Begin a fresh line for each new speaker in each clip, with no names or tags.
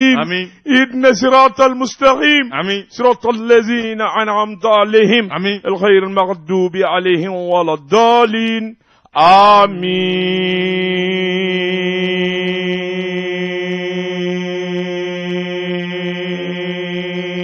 آمين.
اهدنا صراط المستقيم.
آمين.
صراط الذين أنعمت عليهم.
آمين.
الغير المغضوب عليهم ولا الضالين.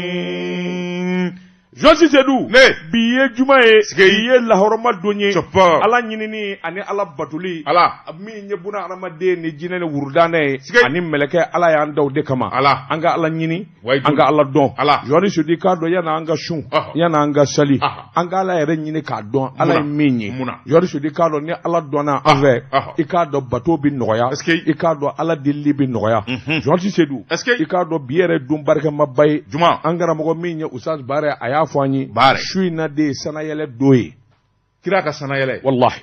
Amin. Journaliste Seydou.
Ne.
Bi ye juma ye.
Sigi.
Bi ye lahɔrɔma don ye.
Cɔpɔ.
Ala ɲinini ani Ala batoli.
Ala.
Min ye buna hadamaden ni jinɛ ni wurudanɛ ye.
Sigi.
Ani mɛlɛkɛ Ala y'an da o de kama.
Ala.
An ka Ala ɲini.
Wayidu.
An ka Ala dɔn.
Ala.
Journaliste Seydou i k'a dɔn yanni an ka sun.
Ɔhɔ.
Yanni an ka sali.
Ɔhɔ.
An ka Ala yɛrɛ ɲini k'a dɔn Ala ye
Munna?
min ye.
Munna?
Journaliste Seydou i k'a dɔn ni Ala dɔnna an fɛ.
Ɔhɔ.
I k'a dɔn bato bɛ nɔgɔya.
Est-ce que-
I k'a dɔn Ala delili bɛ nɔgɔya.
Mhm.
Journaliste Seydou.
Est-ce que-
I k'a dɔn bi yɛrɛ don barikamaba ye.
Juma.
An karamɔgɔ min ye Usaz Baare a y'a fɔ an ye.
Baare.
Su in na de ye sanayɛlɛ don ye.
Kira ka sanayɛlɛ.
Walahi.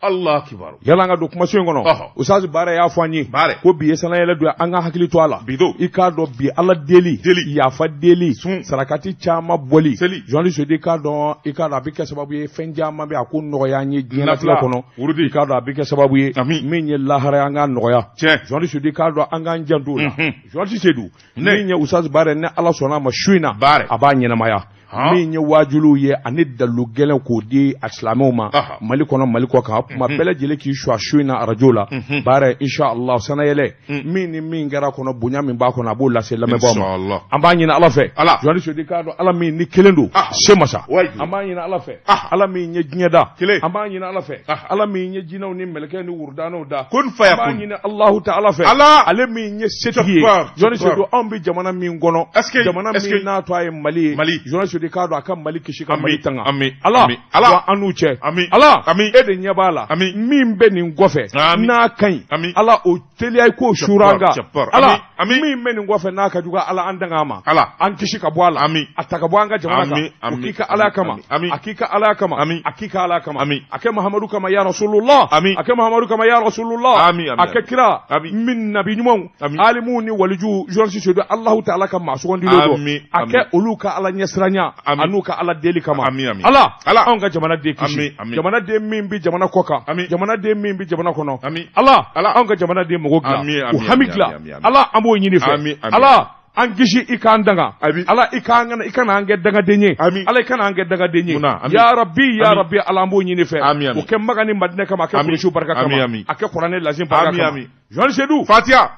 Allah kibaru.
Yala an ka don kumaso in kɔnɔ.
Ɔhɔ.
Usaz Baare y'a fɔ an ye.
Baare.
Ko bi ye sanayɛlɛ don ye an ka hakili to a la.
Bi don.
I k'a dɔn bi Ala deli.
Deli.
Yafa deli.
Sun.
Sarakati caman bɔli.
Seli.
Journaliste Seydou i k'a dɔn i k'a dɔn a bɛ kɛ sababu ye fɛn caman bɛ a ko nɔgɔya an ye diɲɛlatigɛ
Nafila.
kɔnɔ.
Wurudi.
I k'a dɔn a bɛ kɛ sababu ye.
Ami.
Min ye lahara ye an k'a nɔgɔya.
Tiɲɛ.
Journaliste Seydou i k'a dɔn an k'an janto o la.
Mhm.
Journaliste Seydou.
Ne.
Min ye Usaz Baare ni Ala sɔnna a ma su in na.
Baare.
A b'a ɲɛnamaya.
Han.
Min ye wajuliw ye ani dalu gɛlɛn k'o di a silamɛw ma.
Aha.
Mali kɔnɔ Mali kɔ kan kuma bɛɛ lajɛlen k'i su a su in na arajo la.
Mhm.
Baara inshallah sanayɛlɛ. Min ni min kɛra kɔnɔ bonya min b'a kɔnɔ a b'o lase lamɛnbaaw ma.
Inshallah.
An b'a ɲini Ala fɛ.
Ala.
Journaliste Seydou i k'a dɔn Ala min ni kelen don.
Ah.
Se masa.
Wayidu.
An b'a ɲini Ala fɛ.
Ah.
Ala min ye diɲɛ da.
Kelen.
An b'a ɲini Ala fɛ.
Ah.
Ala min ye jinɛw ni mɛlɛkɛ ni wurudanɛw da.
Kun faya
An b'a
kun.
ɲini Alahu ta'ala fɛ.
Ala.
Ale min ye setigi ye.
Jabbar,
Journaliste
Jabbar.
Seydou anw bɛ jamana min kɔnɔ.
Est-ce que-
Jamana
est-ce
min
que-
n'a tɔ a ye Mali ye.
Mali.
Journaliste Seydou i k'a dɔn a ka Mali kisi ka
Ami,
Mali tanga.
ami,
Ala.
ami. Ala.
Wa an n'u cɛ.
Ami.
Ala.
Ami.
E de ɲɛ b'a la.
Ami.
Min bɛ nin kɔfɛ.
Ami.
N'a ka ɲi.
Ami.
Ala o teliya i k'o suura an kan.
Jabbar.
Ala.
Ami.
Min bɛ nin kɔfɛ n'a ka jugu Ala an danga a ma.
Ala.
An kisi ka bɔ a la.
Ami.
A ta ka bɔ an ka jamana kan.
Ami,
O
ami,
k'i ka Ala kama.
ami, ami.
A k'i ka Ala kama.
Ami.
A k'i ka Ala kama.
Ami.
A kɛ Mahamadu kama ya Rasulullah.
Ami.
A kɛ Mahamadu kama ya Rasulullah.
Ami, ami,
A kɛ
ami.
kira.
Ami.
Min nabi ɲumanw.
Ami.
Alimuw ni waliju journaliste Seydou Alahu ta'ala ka maa sugandilen don.
Ami,
A
ami.
kɛ olu ka Ala ɲɛsiranya.
Ami.
An'u ka Ala deli kama.
Ami, ami.
Ala.
Ala.
Anw ka jamana den kisi.
Ami, ami.
Jamana den min bɛ jamana kɔ kan.
Ami.
Jamana den min bɛ jamana kɔnɔ.
Ami.
Ala.
Ala.
Anw ka jamana den mɔgɔ dilan.
Ami, ami,
U hami
ami,
dilan.
ami, ami.
Ala an b'o ɲini fɛ.
Ami, ami.
Ala. An kisi i k'an danga.
Ami.
Ala i k'an kana i kana an kɛ dangaden ye.
Ami.
Ala i kana an kɛ dangaden ye.
Munna? Ami.
Ya Rabbi ya
Ami.
Rabbi Ala an b'o ɲini fɛ.
Ami, ami.
O kɛ Makan ni Madinɛ kama a kɛ
Ami.
Kurusu barika
Ami,
kama.
ami.
A kɛ Kuranɛ lazim barika
Ami,
kama.
ami.
Journaliste Seydou.
Fatiha.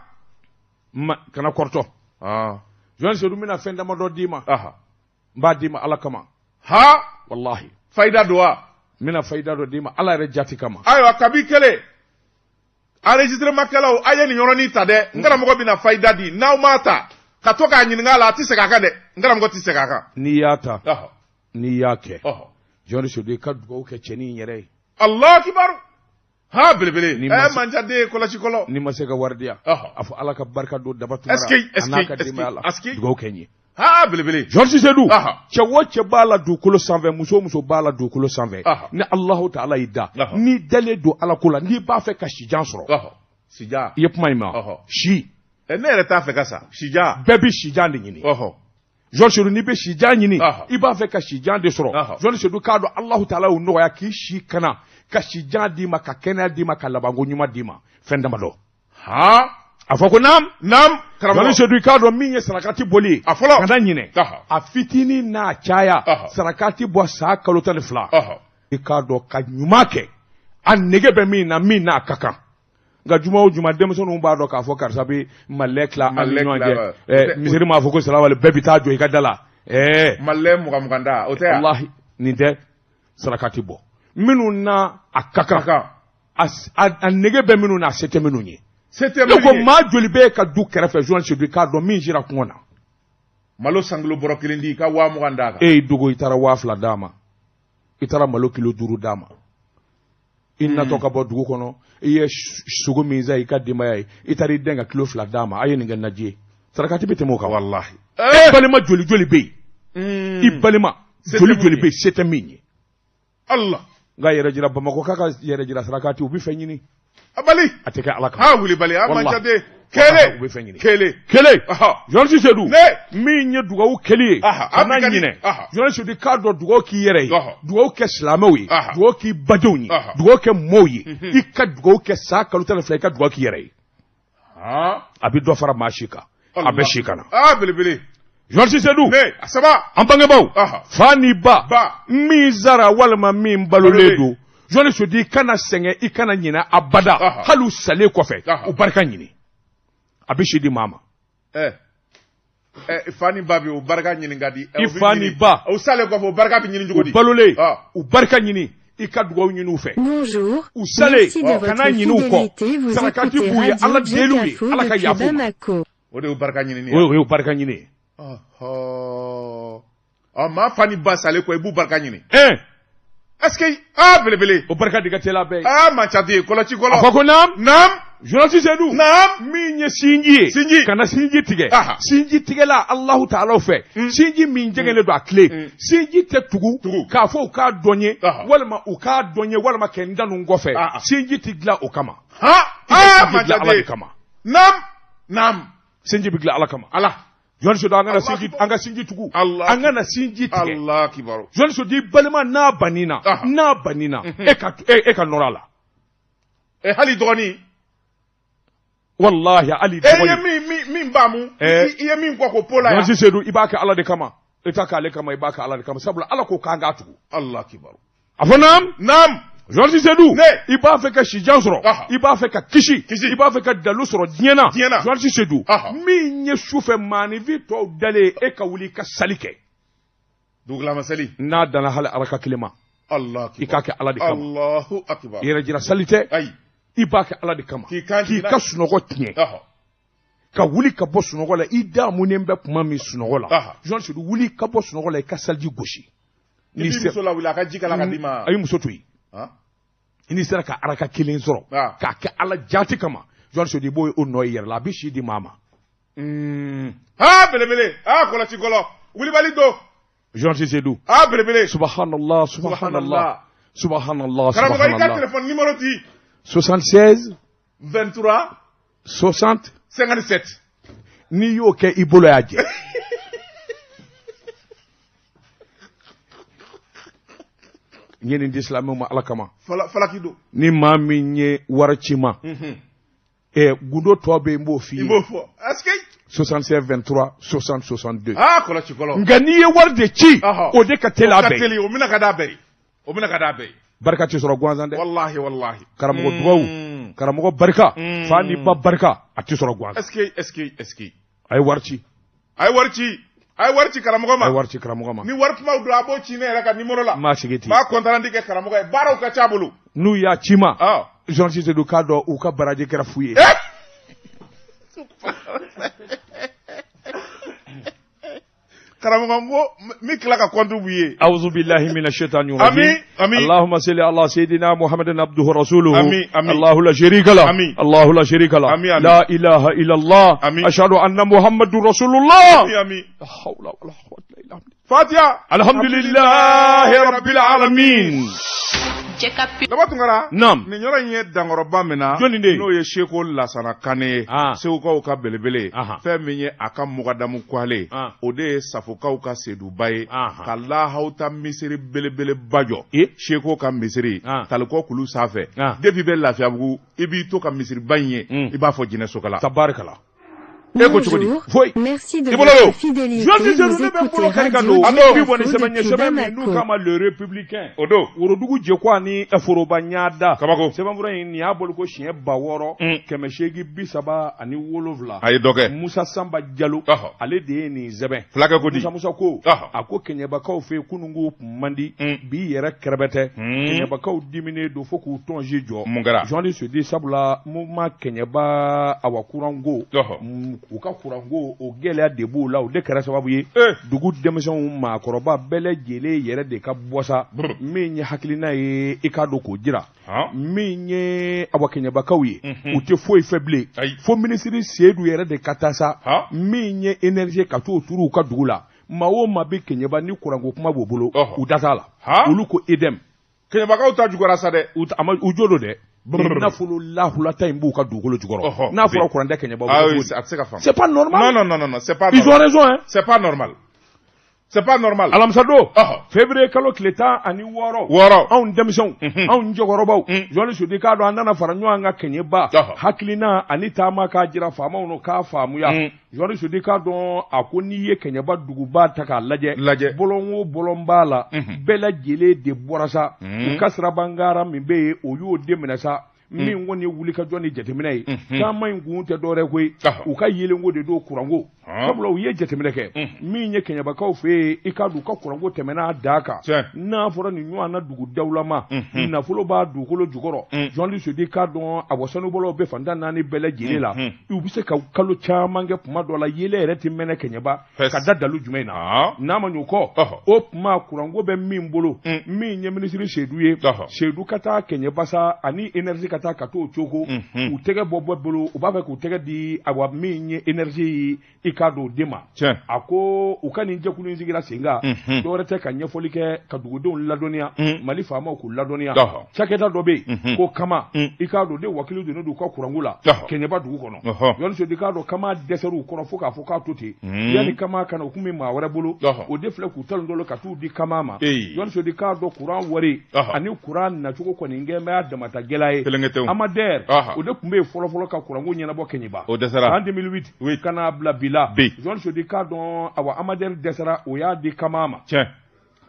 Ma kana kɔrɔtɔ.
Ah.
Journaliste Seydou n bɛna fɛn damadɔ d'i ma.
Aha.
N b'a d'i ma Ala kama.
Ha.
Walahi.
Fayida don wa.
N bɛna fayida dɔ d'i ma Ala yɛrɛ jati kama.
Ayiwa kabi kelen. Enregistrement kɛlaw a ye nin yɔrɔnin ta dɛ. N karamɔgɔ bɛna fayida di n'aw m'a ta ka to k'a ɲininka a la a tɛ segin a kan dɛ. N karamɔgɔ tɛ segin a kan.
N'i y'a ta
Ɔhɔ.
n'i y'a kɛ.
Ɔhɔ.
Journaliste Seydou i ka dugawu kɛ cɛnin in yɛrɛ ye.
Allahu kibaru. Ha belebele.
Ni
Ɛ
ma se-
manja den kɔlɔsi kɔlɔ.
N'i ma se ka wari di yan.
Ɔhɔ.
A fɔ Ala ka barika don daba tumara.
Est-ce que- est-ce
a n'a
que-
ka
est-ce que-
denbaya la.
est-ce que-
Dugawu kɛ n ye.
Ha belebele.
Georges Seydou
Aha.
cɛ o cɛ b'a la dugukolo sanfɛ muso o muso b'a la dugukolo sanfɛ
Aha.
ni Alahu taala y'i da
Aha.
n'i dalen don Ala ko la n'i b'a fɛ ka sijan sɔrɔ
Ɔhɔ. Sija.
i ye kuma in mɛn wa
Ɔhɔ.
si
Ɛ ne yɛrɛ t'a fɛ ka sa. Sija.
bɛɛ bɛ sijan de ɲini
Ɔhɔ.
Georges Seydou n'i bɛ sijan ɲini
Aha.
i b'a fɛ ka sijan de sɔrɔ
Aha.
Georges Seydou k'a dɔn Alahu taala y'o nɔgɔya k'i si kana ka sijan d'i ma ka kɛnɛya d'i ma ka labanko ɲuman d'i ma fɛn damadɔ
Ha.
a fɔ ko naam
Naam. Karamɔgɔ.
Georges Seydou i k'a dɔn min ye sarakati bɔli ye
A fɔlɔ.
kana ɲinɛ
Aha.
a fitinin n'a caya
Aha.
sarakati bɔ san kalo 12
Ɔhɔ.
i k'a dɔn ka ɲuman kɛ a nege bɛ min na min n'a ka kan nka juma o juma denmisɛnninw b'a dɔn k'a fɔ karisa bɛ malilɛ tila an ni
Malilɛ
ɲɔgɔn
tila,
cɛ
wa.
misiri m'a fɔ ko salamale bɛɛ bɛ taa jɔ i ka da la ɛɛ
Malilɛ mugan mugan da o tɛ yan.
walahi nin tɛ sarakati bɔ minnu n'a a ka
Ka
kan
kan.
a nege bɛ minnu na a se tɛ minnu ye
Se tɛ
ne ko
min ye.
maa joli bɛ e ka du kɛrɛfɛ journaliste Seydou i k'a dɔn min sera kɔngɔ na
Malo sankilo bɔrɔ kelen di i ka 20,000 d'a kan.
e y'i dogo i taara 2000 d'a ma i taara malo kilo 5 d'a ma i natɔ ka bɔ dugu kɔnɔ i ye sogo min san i ka denbaya ye i taara i den ka kilo 2 d'a ma a ye nin kɛ naji ye sarakati bɛ tɛmɛ o kan wa
Walahi.
e balima joli joli bɛ yen i balima
Se tɛ
joli
mun
joli
ye.
bɛ yen se tɛ min ye
Allah.
nka yɛrɛ jira Bamakɔ k'a ka yɛrɛ jira sarakati u bɛ fɛn ɲini
A bali.
a tɛ kɛ Ala kama
Ha wulibali a
Walahi.
manja den.
Walahi,
Kelen.
u bɛ fɛn ɲini.
Kelen.
kelen
Ɔhɔ.
journaliste Seydou
Ne.
min ye dugawu kɛli ye
Aha,
kana
a bɛ ka di.
ɲinɛ
Aha.
journaliste Seydou k'a dɔn dugawu k'i yɛrɛ ye
Ɔhɔ.
dugawu kɛ silamɛw ye
Aha.
dugawu k'i badenw ye
Aha.
dugawu kɛ mɔɔw ye i ka dugawu kɛ san kalo 12 i ka dugawu k'i yɛrɛ ye
Han.
a bɛ dɔ fara maa si kan a bɛ si ka na.
Aa belebele.
Journaliste Seydou.
Ne a saba.
An bangebaaw. Fa ni ba.
Ba.
Min sara walima min balolen don. Journaliste Seydou i kana sɛgɛn i kana ɲinɛ abada. Hali u salen kɔfɛ. U barika ɲini. A bɛ si di maa ma.
Fa ni ba bɛ o barika ɲini ka di.
I fa ni ba.
O salen kɔfɛ o barika bɛ ɲini cogo di?
U balolen. U barika ɲini. I ka dugawu ɲini u fɛ.
Bonjour.
U salen.
Merci de
Kana
votre
ɲini u kɔ.
fidélité. Vous
Sarakati
écoutez
b'u ye
Radio
Ala deli u ye
Jekafo
Ala ka
depuis
yafa u ma.
Bamako.
O de y'u barika ɲinini ye.
O y'u barika ɲini ye.
Ɔ maa fa ni ba salen kɔ i b'u barika ɲini. Est-ce que aa belebele.
O barika de ka teli a bɛɛ ye.
Aa man ca ten kɔlɔci kɔlɔ.
A fɔ ko naam.
Naam.
Journaliste Seydou.
Naam.
Min ye sinji ye.
Sinji.
Kana sinji tigɛ. Sinji tigɛla Alahu taala fɛ. Sinji min jɛngɛnnen don a tile. Sinji tɛ tugu. K'a fɔ u k'a dɔn ye. Walima u k'a dɔn ye walima kɛ n da ninnu kɔfɛ. Sinji tɛ dilan o kama.
Aa
Sinji
man
bɛ
ca
dilan Ala de
ten.
kama.
Naam. Naam.
Sinji bɛ dilan Ala kama.
Ala.
Journaliste Seydou an kana sinji an ka sinji tugu. An kana sinji tigɛ.
Allah kibaru.
Journaliste Seydou i balima n'a bannina. N'a bannina. E ka e ka nɔrɔ a la.
Hali dɔgɔnin.
Wallahi hali
E ye
dɔgɔnin.
min baamu. I ye min kɔ k'o po la yan.
Journaliste Seydou i b'a kɛ Ala de kama. I t'a k'ale kama i b'a kɛ Ala de kama sabula Ala ko k'an k'a tugu.
Allah kibaru.
A fɔ naam.
Naam.
Journaliste Seydou.
Ne.
I b'a fɛ ka sijan sɔrɔ. I b'a fɛ ka kisi. I b'a fɛ ka dalu sɔrɔ diɲɛ na.
Diɲɛ na.
Journaliste Seydou. Min ye sufɛ maaninfin tɔw dalen e ka wuli i ka sali kɛ.
Dugulama sali.
N'a danna hali araka kelen ma.
Allah
I k'a kɛ Ala de kama.
Allahu akbar.
Yɛrɛ jira sali tɛ.
Ayi.
I b'a kɛ Ala de kama.
K'i kan
K'i ka sunɔgɔ tiɲɛ. Ka wuli ka bɔ sunɔgɔ la i damunen bɛ kuma min sunɔgɔ la. Journaliste Seydou wuli ka bɔ sunɔgɔ la i ka saliji gosi.
I b'i muso lawuli a ka ji kala ka d'i ma.
A ye muso to yen. I n'i sera ka araka kelen sɔrɔ. K'a kɛ Ala jaati kama. Journaliste Seydou i b'o o nɔ ye i yɛrɛ la a bɛ si di maa ma.
Aa belebele. Aa kɔlɔsi kɔlɔ. Wulibali don.
Journaliste Seydou.
Aa belebele.
Subhanallah subhanallah. Subhanallah
Karamɔgɔ i ka
subhanallah.
téléphone numéro di.
76
23
60
57.
N'i y'o kɛ i bolo y'a jɛ. N ye nin di silamɛw ma Ala kama.
Falaki don.
Ni maa min ye wari ci ma. Gundo tɔ bɛ yen n b'o f'i
I
ye.
b'o fɔ. Est-ce que.
76 23 60 62.
Aa kɔlɔsi kɔlɔ.
Nka n'i ye wari de ci. O de ka teli a
O ka
bɛɛ ye.
teli o bɛna ka d'a bɛɛ ye. O bɛna ka d'a bɛɛ ye.
Barika tɛ sɔrɔ gansan dɛ.
Walahi walahi.
Karamɔgɔ dugawu. Karamɔgɔ barika. Fa ni ba barika a tɛ sɔrɔ gansan.
Est-ce que est-ce que est-ce que.
A ye wari ci.
A ye wari ci. A ye wari ci karamɔgɔ ma.
A ye wari ci karamɔgɔ ma.
Ni wari kumaw don a b'o ci ne yɛrɛ ka numéro la.
N m'a sigi ten.
N b'a compte rendu kɛ karamɔgɔ ye baaraw ka ca a bolo.
N'u y'a ci ma. Journaliste Seydou k'a dɔn u ka baraji kɛra fu ye.
Karamɔgɔ n ko n bɛ tila ka compte b'u ye.
أعوذ بالله من الشيطان الرجيم
آمين، آمين.
اللهم صل على سيدنا محمد عبده ورسوله
آمين، آمين.
الله لا شريك له
آمين.
الله لا شريك له
آمين، آمين.
لا إله إلا الله
آمين.
أشهد أن محمد رسول الله
آمين، آمين.
لا حول ولا قوة إلا بالله
Fatiha.
الحمد لله رب العالمين
Daba Tunkara.
Naam.
Nin yɔrɔ in ye dankɔrɔba min na.
Jɔnni de ye?
N'o ye Seko Lasana Kane ye. Segukaw ka belebele. Fɛn min ye a ka mugadamu kwale. O de ye Safokaw ka Seduba ye. Ka lahawuta misiri belebeleba jɔ. Seko ka misiri. Talikɔ kulu sanfɛ. Depuis bɛ Lafiyabugu i b'i to ka misiriba in ye. I b'a fɔ jinɛ sokala.
Tabarikala.
E ko cogo di?
Bonjour.
Foyi.
Merci de
I bolo
votre
don.
fidélité.
Journaliste Seydou
Vous
ne bɛ n
écoutez
bolo kari ka
Radio
don. Bi
Jekafo
bɔ ni sɛbɛn ye
depuis
sɛbɛn min n'u
Bamako.
k'a ma Le Républicain.
O don.
Worodugu jɛko ani foroba ɲada.
Kabako.
Sɛbɛnfura in nin y'a bolo ko siɲɛ 6837.
A ye dɔ kɛ.
Musa Sanba Jalo. Ale de ye nin sɛbɛn.
Fulakɛ ko di?
Musa Musa ko. A ko kɛɲɛbakaw fɛ yen kununko kun man di. Bi yɛrɛ kɛrɛbɛtɛ. Kɛɲɛbakaw diminen don fo k'u tɔnji jɔ.
Mun kɛra?
Journaliste Seydou sabula mouvement kɛɲɛba awa kuranko. U ka kuranko o gɛlɛya de b'u la o de kɛra sababu ye. Dugu denmisɛnw maakɔrɔba bɛɛ lajɛlen yɛrɛ de ka bɔ sa. Min ye hakilina ye i k'a dɔn k'o jira. Min ye awa kɛɲɛbakaw ye. U tɛ foyi fɛ bilen. Fo minisiri Seydou yɛrɛ de ka taa sa. Min ye énergie ka t'o turu u ka dugu la. Maa o maa bɛ kɛɲɛba ni kuranko kuma b'o bolo. U da t'a la. Olu ko EDM.
Kɛɲɛbakaw ta juguyara sa dɛ.
U u jo don dɛ. Nafolo lahulata in b'u ka dugukolo jukɔrɔ. N'a fɔra kuran tɛ kɛɲɛba
Ah oui, a tɛ se ka faamu.
C'est pas normal.
Non, non, non, non, c'est pas
Ils ont
normal.
raison, hein.
C'est pas normal. C'est pas normal.
Alamisa don, février kalo tile 16,
wɔɔrɔ,
anw denmisɛnw, anw cɛkɔrɔbaw, Journaliste Seydou, i k'a dɔn an nana fara ɲɔgɔn kan Kɛɲɛba, hakilina ani taama k'a jira faamaw n'o k'a faamuya. Journaliste Seydou, i k'a dɔn a ko n'i ye Kɛɲɛba duguba ta k'a lajɛ, bɔlɔn o bɔlɔn b'a la, bɛɛ lajɛlen de bɔra sa, u ka sirabangara min bɛ yen, o y'o de minɛ sa. Min kɔni ye wulikajɔ ni jateminɛ ye, taama in kun tɛ dɔwɛrɛ koyi, u ka yeelenko de don, kuranko. Sabula u ye jateminɛ kɛ, min ye Kɛɲɛbakaw fɛ yen, i k'a dɔn u ka kuranko tɛmɛna da kan. N'a fɔra nin ɲɔgɔn na dugu dawulama, nafolo b'a dugukolo jukɔrɔ. Journaliste Seydou, i k'a dɔn a sanubɔlaw bɛ fantan naani bɛɛ lajɛlen la, u bɛ se ka kalo caman kɛ kuma dɔ la, yeelen yɛrɛ tɛ mɛnɛ Kɛɲɛba ka da dalu jumɛn na. N'a ma ɲ'o kɔ, o tuma kuranko bɛ min bolo, min ye minisiri Seydou ye, Seydou ka taa Kɛɲɛba sa ani énergie ka taa ka t'o cogo, u tɛgɛ bɔ bɔ bolo, u b'a fɛ k'u tɛgɛ di awa min ye énergie ye, i k'a don den ma. A ko u ka nin jɛkulu in sigira sen kan, dɔwɛrɛ tɛ ka ɲɛfɔli kɛ, ka dugudenw ladɔnniya, Mali faamaw k'u ladɔnniya. Cakɛda dɔ bɛ yen ko Kama, i k'a dɔn de wakili donnen don u ka kuranko la Kɛɲɛba dugu kɔnɔ. Journaliste Seydou, i k'a dɔn Kama dɛsɛr'u kɔrɔ fo k'a fɔ k'a to ten, yanni Kama ka na, u kun bɛ maa wɛrɛ bolo, o de filɛ k'u talon dɔ ka t'u di Kama ma. Journaliste Seydou, i k'a dɔn kuran wari ani kuran nacogo kɔni kɛn bɛ a damata gɛlɛya ye. Amader, o de tun bɛ yen fɔlɔfɔlɔ ka kuranko ɲɛnabɔ Kɛɲɛba,
o dɛsɛra
san 2008 ka n'a bila bi la. Journaliste Seydou, i k'a dɔn awa Amader dɛsɛra, o y'a di Kama ma.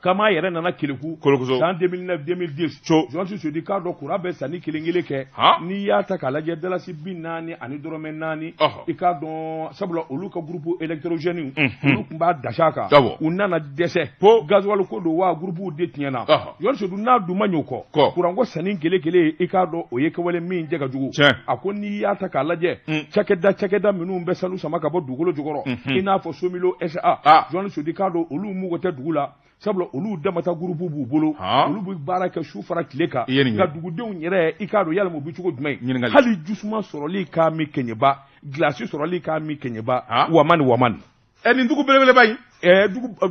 Kama yɛrɛ nana Keleku san 2009 2010. Journaliste Seydou, i k'a dɔn kuran bɛ sanni kelen kelen kɛ, n'i y'a ta k'a lajɛ dalasi 44.4, i k'a dɔn sabula olu ka groupe électrogène olu tun b'a dasi a kan, u nana dɛsɛ, gasoil ko don wa groupe de tiɲɛna. Journaliste Seydou, n'a dun ma ɲ'o kɔ, kuranko sanni kelen kelen, i k'a dɔn o ye kɛwale min jɛ ka jugu. A ko n'i y'a ta k'a lajɛ, cakɛda minnu bɛ sanu sama ka bɔ dugukolo jukɔrɔ, i n'a fɔ Somilo SA, Journaliste Seydou, i k'a dɔn olu mugu tɛ dugu la, sabula olu damata groupe b'u bolo, olu bɛ baara kɛ su fara tile kan, nka dugudenw yɛrɛ, i k'a dɔn yalima u bɛ cogo jumɛn, hali jisuma sɔrɔli k'a min Kɛɲɛba, gilasi sɔrɔli k'a min Kɛɲɛba, wamani wamani.
Nin dugu belebeleba in,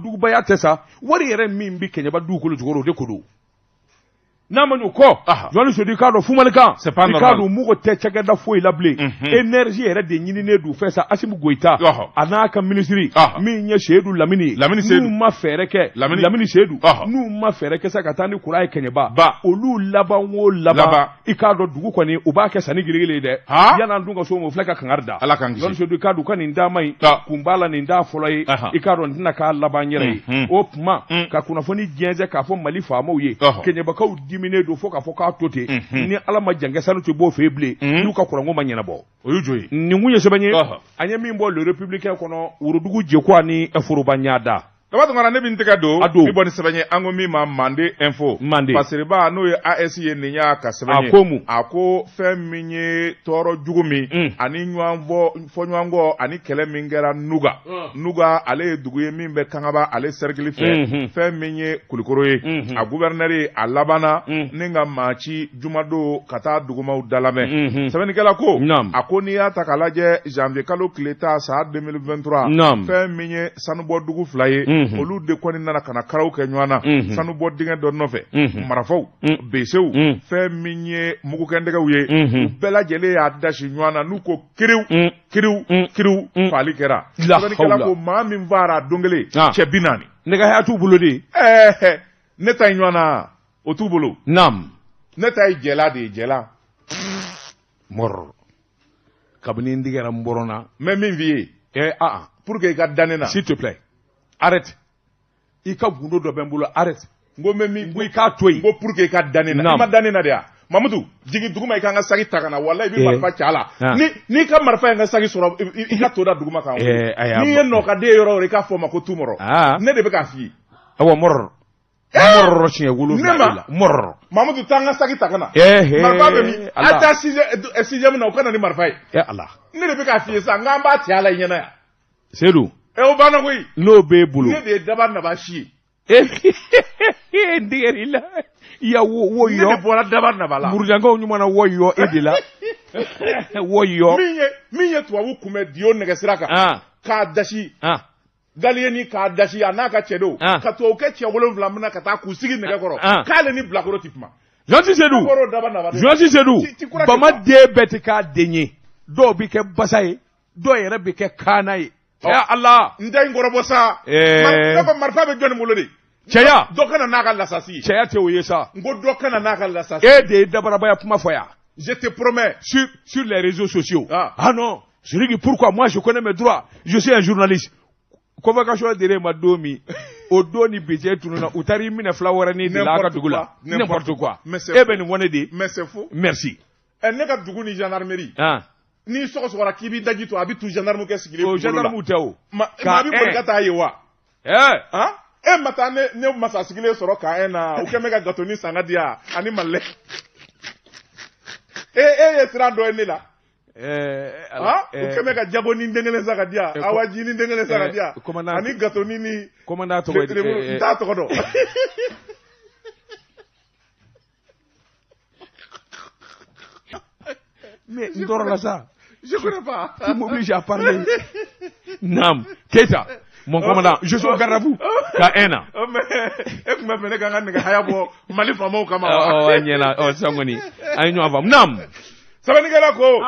dugubaya tɛ sa, wari yɛrɛ min bɛ Kɛɲɛba dugukolo jukɔrɔ, o de ko don. N'a ma ɲ'o kɔ, Journaliste Seydou, i k'a dɔn Fumalikan, i k'a dɔn mugu tɛ cakɛda foyi la bilen, énergie yɛrɛ de ɲininen don fɛ sa. Assimi Goïta a n'a ka minisiri min ye Seydou Lamini ye, n'u ma fɛɛrɛ kɛ, Lamini Seydou, n'u ma fɛɛrɛ kɛ sa ka taa ni kuran ye Kɛɲɛba, olu laban o laban, i k'a dɔn dugu kɔni u b'a kɛ sanni gelegele ye dɛ. Yan'an dun ka s'o ma, u filɛ ka kangari da. Journaliste Seydou, i k'a dɔn u ka nin taama in kun b'a la, nin t'a fɔlɔ ye, i k'a dɔn n tɛna k'a laban yɛrɛ ye. O tuma ka kunnafoni jɛnsɛn k'a fɔ Mali faamaw ye, Kɛɲɛbakaw diminen don fo k'a fɔ k'a to ten, ni Ala ma jan kɛ sanu tɛ b'o fɛ yen bilen, n'u ka kuranko ma ɲɛnabɔ.
O y'u jɔ ye.
Nin kun ye sɛbɛn ye an ye min bɔ Le Républicain kɔnɔ, Worodugu Jekuwa ni Foroba ɲada.
Daba Tunkara, ne bɛ n tɛgɛ don i bɔ ni sɛbɛn ye, an ko min ma Mande Info.
Mande.
Fasiriba n'o ye AS ye, nin y'a ka sɛbɛn ye.
A ko mun?
A ko fɛn min ye tɔɔrɔ jugu min ani ɲɔgɔn fɔɲɔgɔnkɔ ani kɛlɛ min kɛra Nuga. Nuga ale ye dugu ye min bɛ Kangaba ale cercle fɛ, fɛn min ye Kulikoro ye. A gouverneur ye a labanna ni ka maa ci jumadon ka taa dugumaw dalamɛ. Sɛbɛnnikɛla ko, a ko n'i y'a ta k'a lajɛ janvier kalo tile 10 san 2023, fɛn min ye sanubɔ dugu fila ye, olu de kɔni nana ka na karaw kɛ ɲɔgɔn na sanubɔ dingɛ dɔ nɔfɛ, marafaw, besew, fɛn min ye mugukɛndɛgɛw ye, u bɛɛ lajɛlen y'a dasi ɲɔgɔn na, n'u ko kiriw kiriw kiriw, faali kɛra. Sɛbɛnnikɛla ko maa min faara don kelen, cɛ 40.
Nɛgɛ haya t'u bolo de.
Ne ta ye ɲɔgɔn na, o t'u bolo.
Naam.
Ne ta ye jɛla de ye, jɛla.
Mɔrɔ. Kabini n digɛra n bɔrɔn na.
N bɛ min f'i ye. Pour que i ka da ne na.
S'il te plaît. Arrête. I ka gundo dɔ bɛ n bolo, arrête.
N ko n bɛ min,
n ko i k'a to yen.
N ko pour que i ka da ne na. I ma da ne na de ya. Mamudu, jigin duguma i ka n ka saki ta ka na, walahi i bɛ marifa ci a la. N'i ka marifa ye n ka saki sɔrɔ, i ka to da duguma kan. N'i ye nɔ ka den yɔrɔ o yɔrɔ, i k'a fɔ o ma ko tumɔrɔ. Ne de bɛ k'a f'i ye.
Awa mɔrɔ. Mɔrɔ siɲɛ 7 la. Mɔrɔ.
Mamudu, taa n ka saki ta ka na. Marifa bɛ min? A taa sixième na, o ka na ni marifa ye.
Ala.
Ne de bɛ k'a f'i ye sisan, n k'an b'a ci a la i ɲɛna yan.
Seydou.
O banna koyi.
N'o b'e bolo.
Ne de ye daba naba si ye.
N digɛr'i la. I ya wo yɔ.
Ne de bɔra daba naba la.
Murujankaw ɲuman na wo yɔ e de la. Wo yɔ.
Min ye tubabu kunbɛn Dio nɛgɛsira kan. K'a dasi. Galiyeni k'a dasi a n'a ka cɛdenw. Ka tubabukɛ cɛ 7 minɛ ka taa k'u sigi nɛgɛ kɔrɔ. K'ale ni bilakoro ti kuma.
Journaliste Seydou. Journaliste Seydou. Bama den bɛɛ ti k'a den ye. Dɔw bɛ kɛ basa ye. Dɔw yɛrɛ bɛ kɛ kaana ye. Cɛya Ala.
N tɛ n kɔrɔbɔ sa. Ne ko marifa bɛ jɔnni bolo de?
Cɛya.
Dɔ ka na n'a ka lasasi ye.
Cɛya tɛ o ye sa.
N ko dɔ ka na n'a ka lasasi.
E de ye dabarabaya kuma fɔ yan.
Je te promets.
Sur les réseaux sociaux. Ah non. Celui qui, pourquoi moi je connais mes droits. Je suis un journaliste. Convocation de ma don min, o don ni budget tununa, u taara i minɛ fila wɛrɛ ni de la a ka dugu la. N'importe quoi. E bɛ nin fɔ ne de.
Mais c'est faux.
Merci.
Ɛ ne ka dugu ni gendarmerie. N'i sɔgɔsɔgɔra k'i b'i daji to, a bɛ tu gendarme kɛ sigilen.
O gendarme tɛ o.
Maa bɛ boli ka taa ye wa?
Ɛɛ.
E ma taa ne masa sigilen sɔrɔ k'a na, u kɛn bɛ ka gâteau ni san ka di yan ani malilɛ. E ye sira dɔ ye ne la. U kɛn bɛ ka jago ni den kelen san ka di yan, awaji ni den kelen san ka di yan, ani gâteau ni.
Commandant tɔgɔ ye
n t'a tɔgɔ dɔn.
Mais n tɔɔrɔ la sa.
Je connais pas.
Tu m'obliges à parler. Naam. Keita, mon commandant, je suis au garde à vous. Ka un an.
Mais e tun bɛ fɛ ne ka n ka nɛgɛ haya bɔ Mali faamaw kama
wa? Ɔ ɲɛna, ɔ sisan kɔni an ye ɲɔgɔn faamu. Naam.
Sɛbɛnnikɛla ko.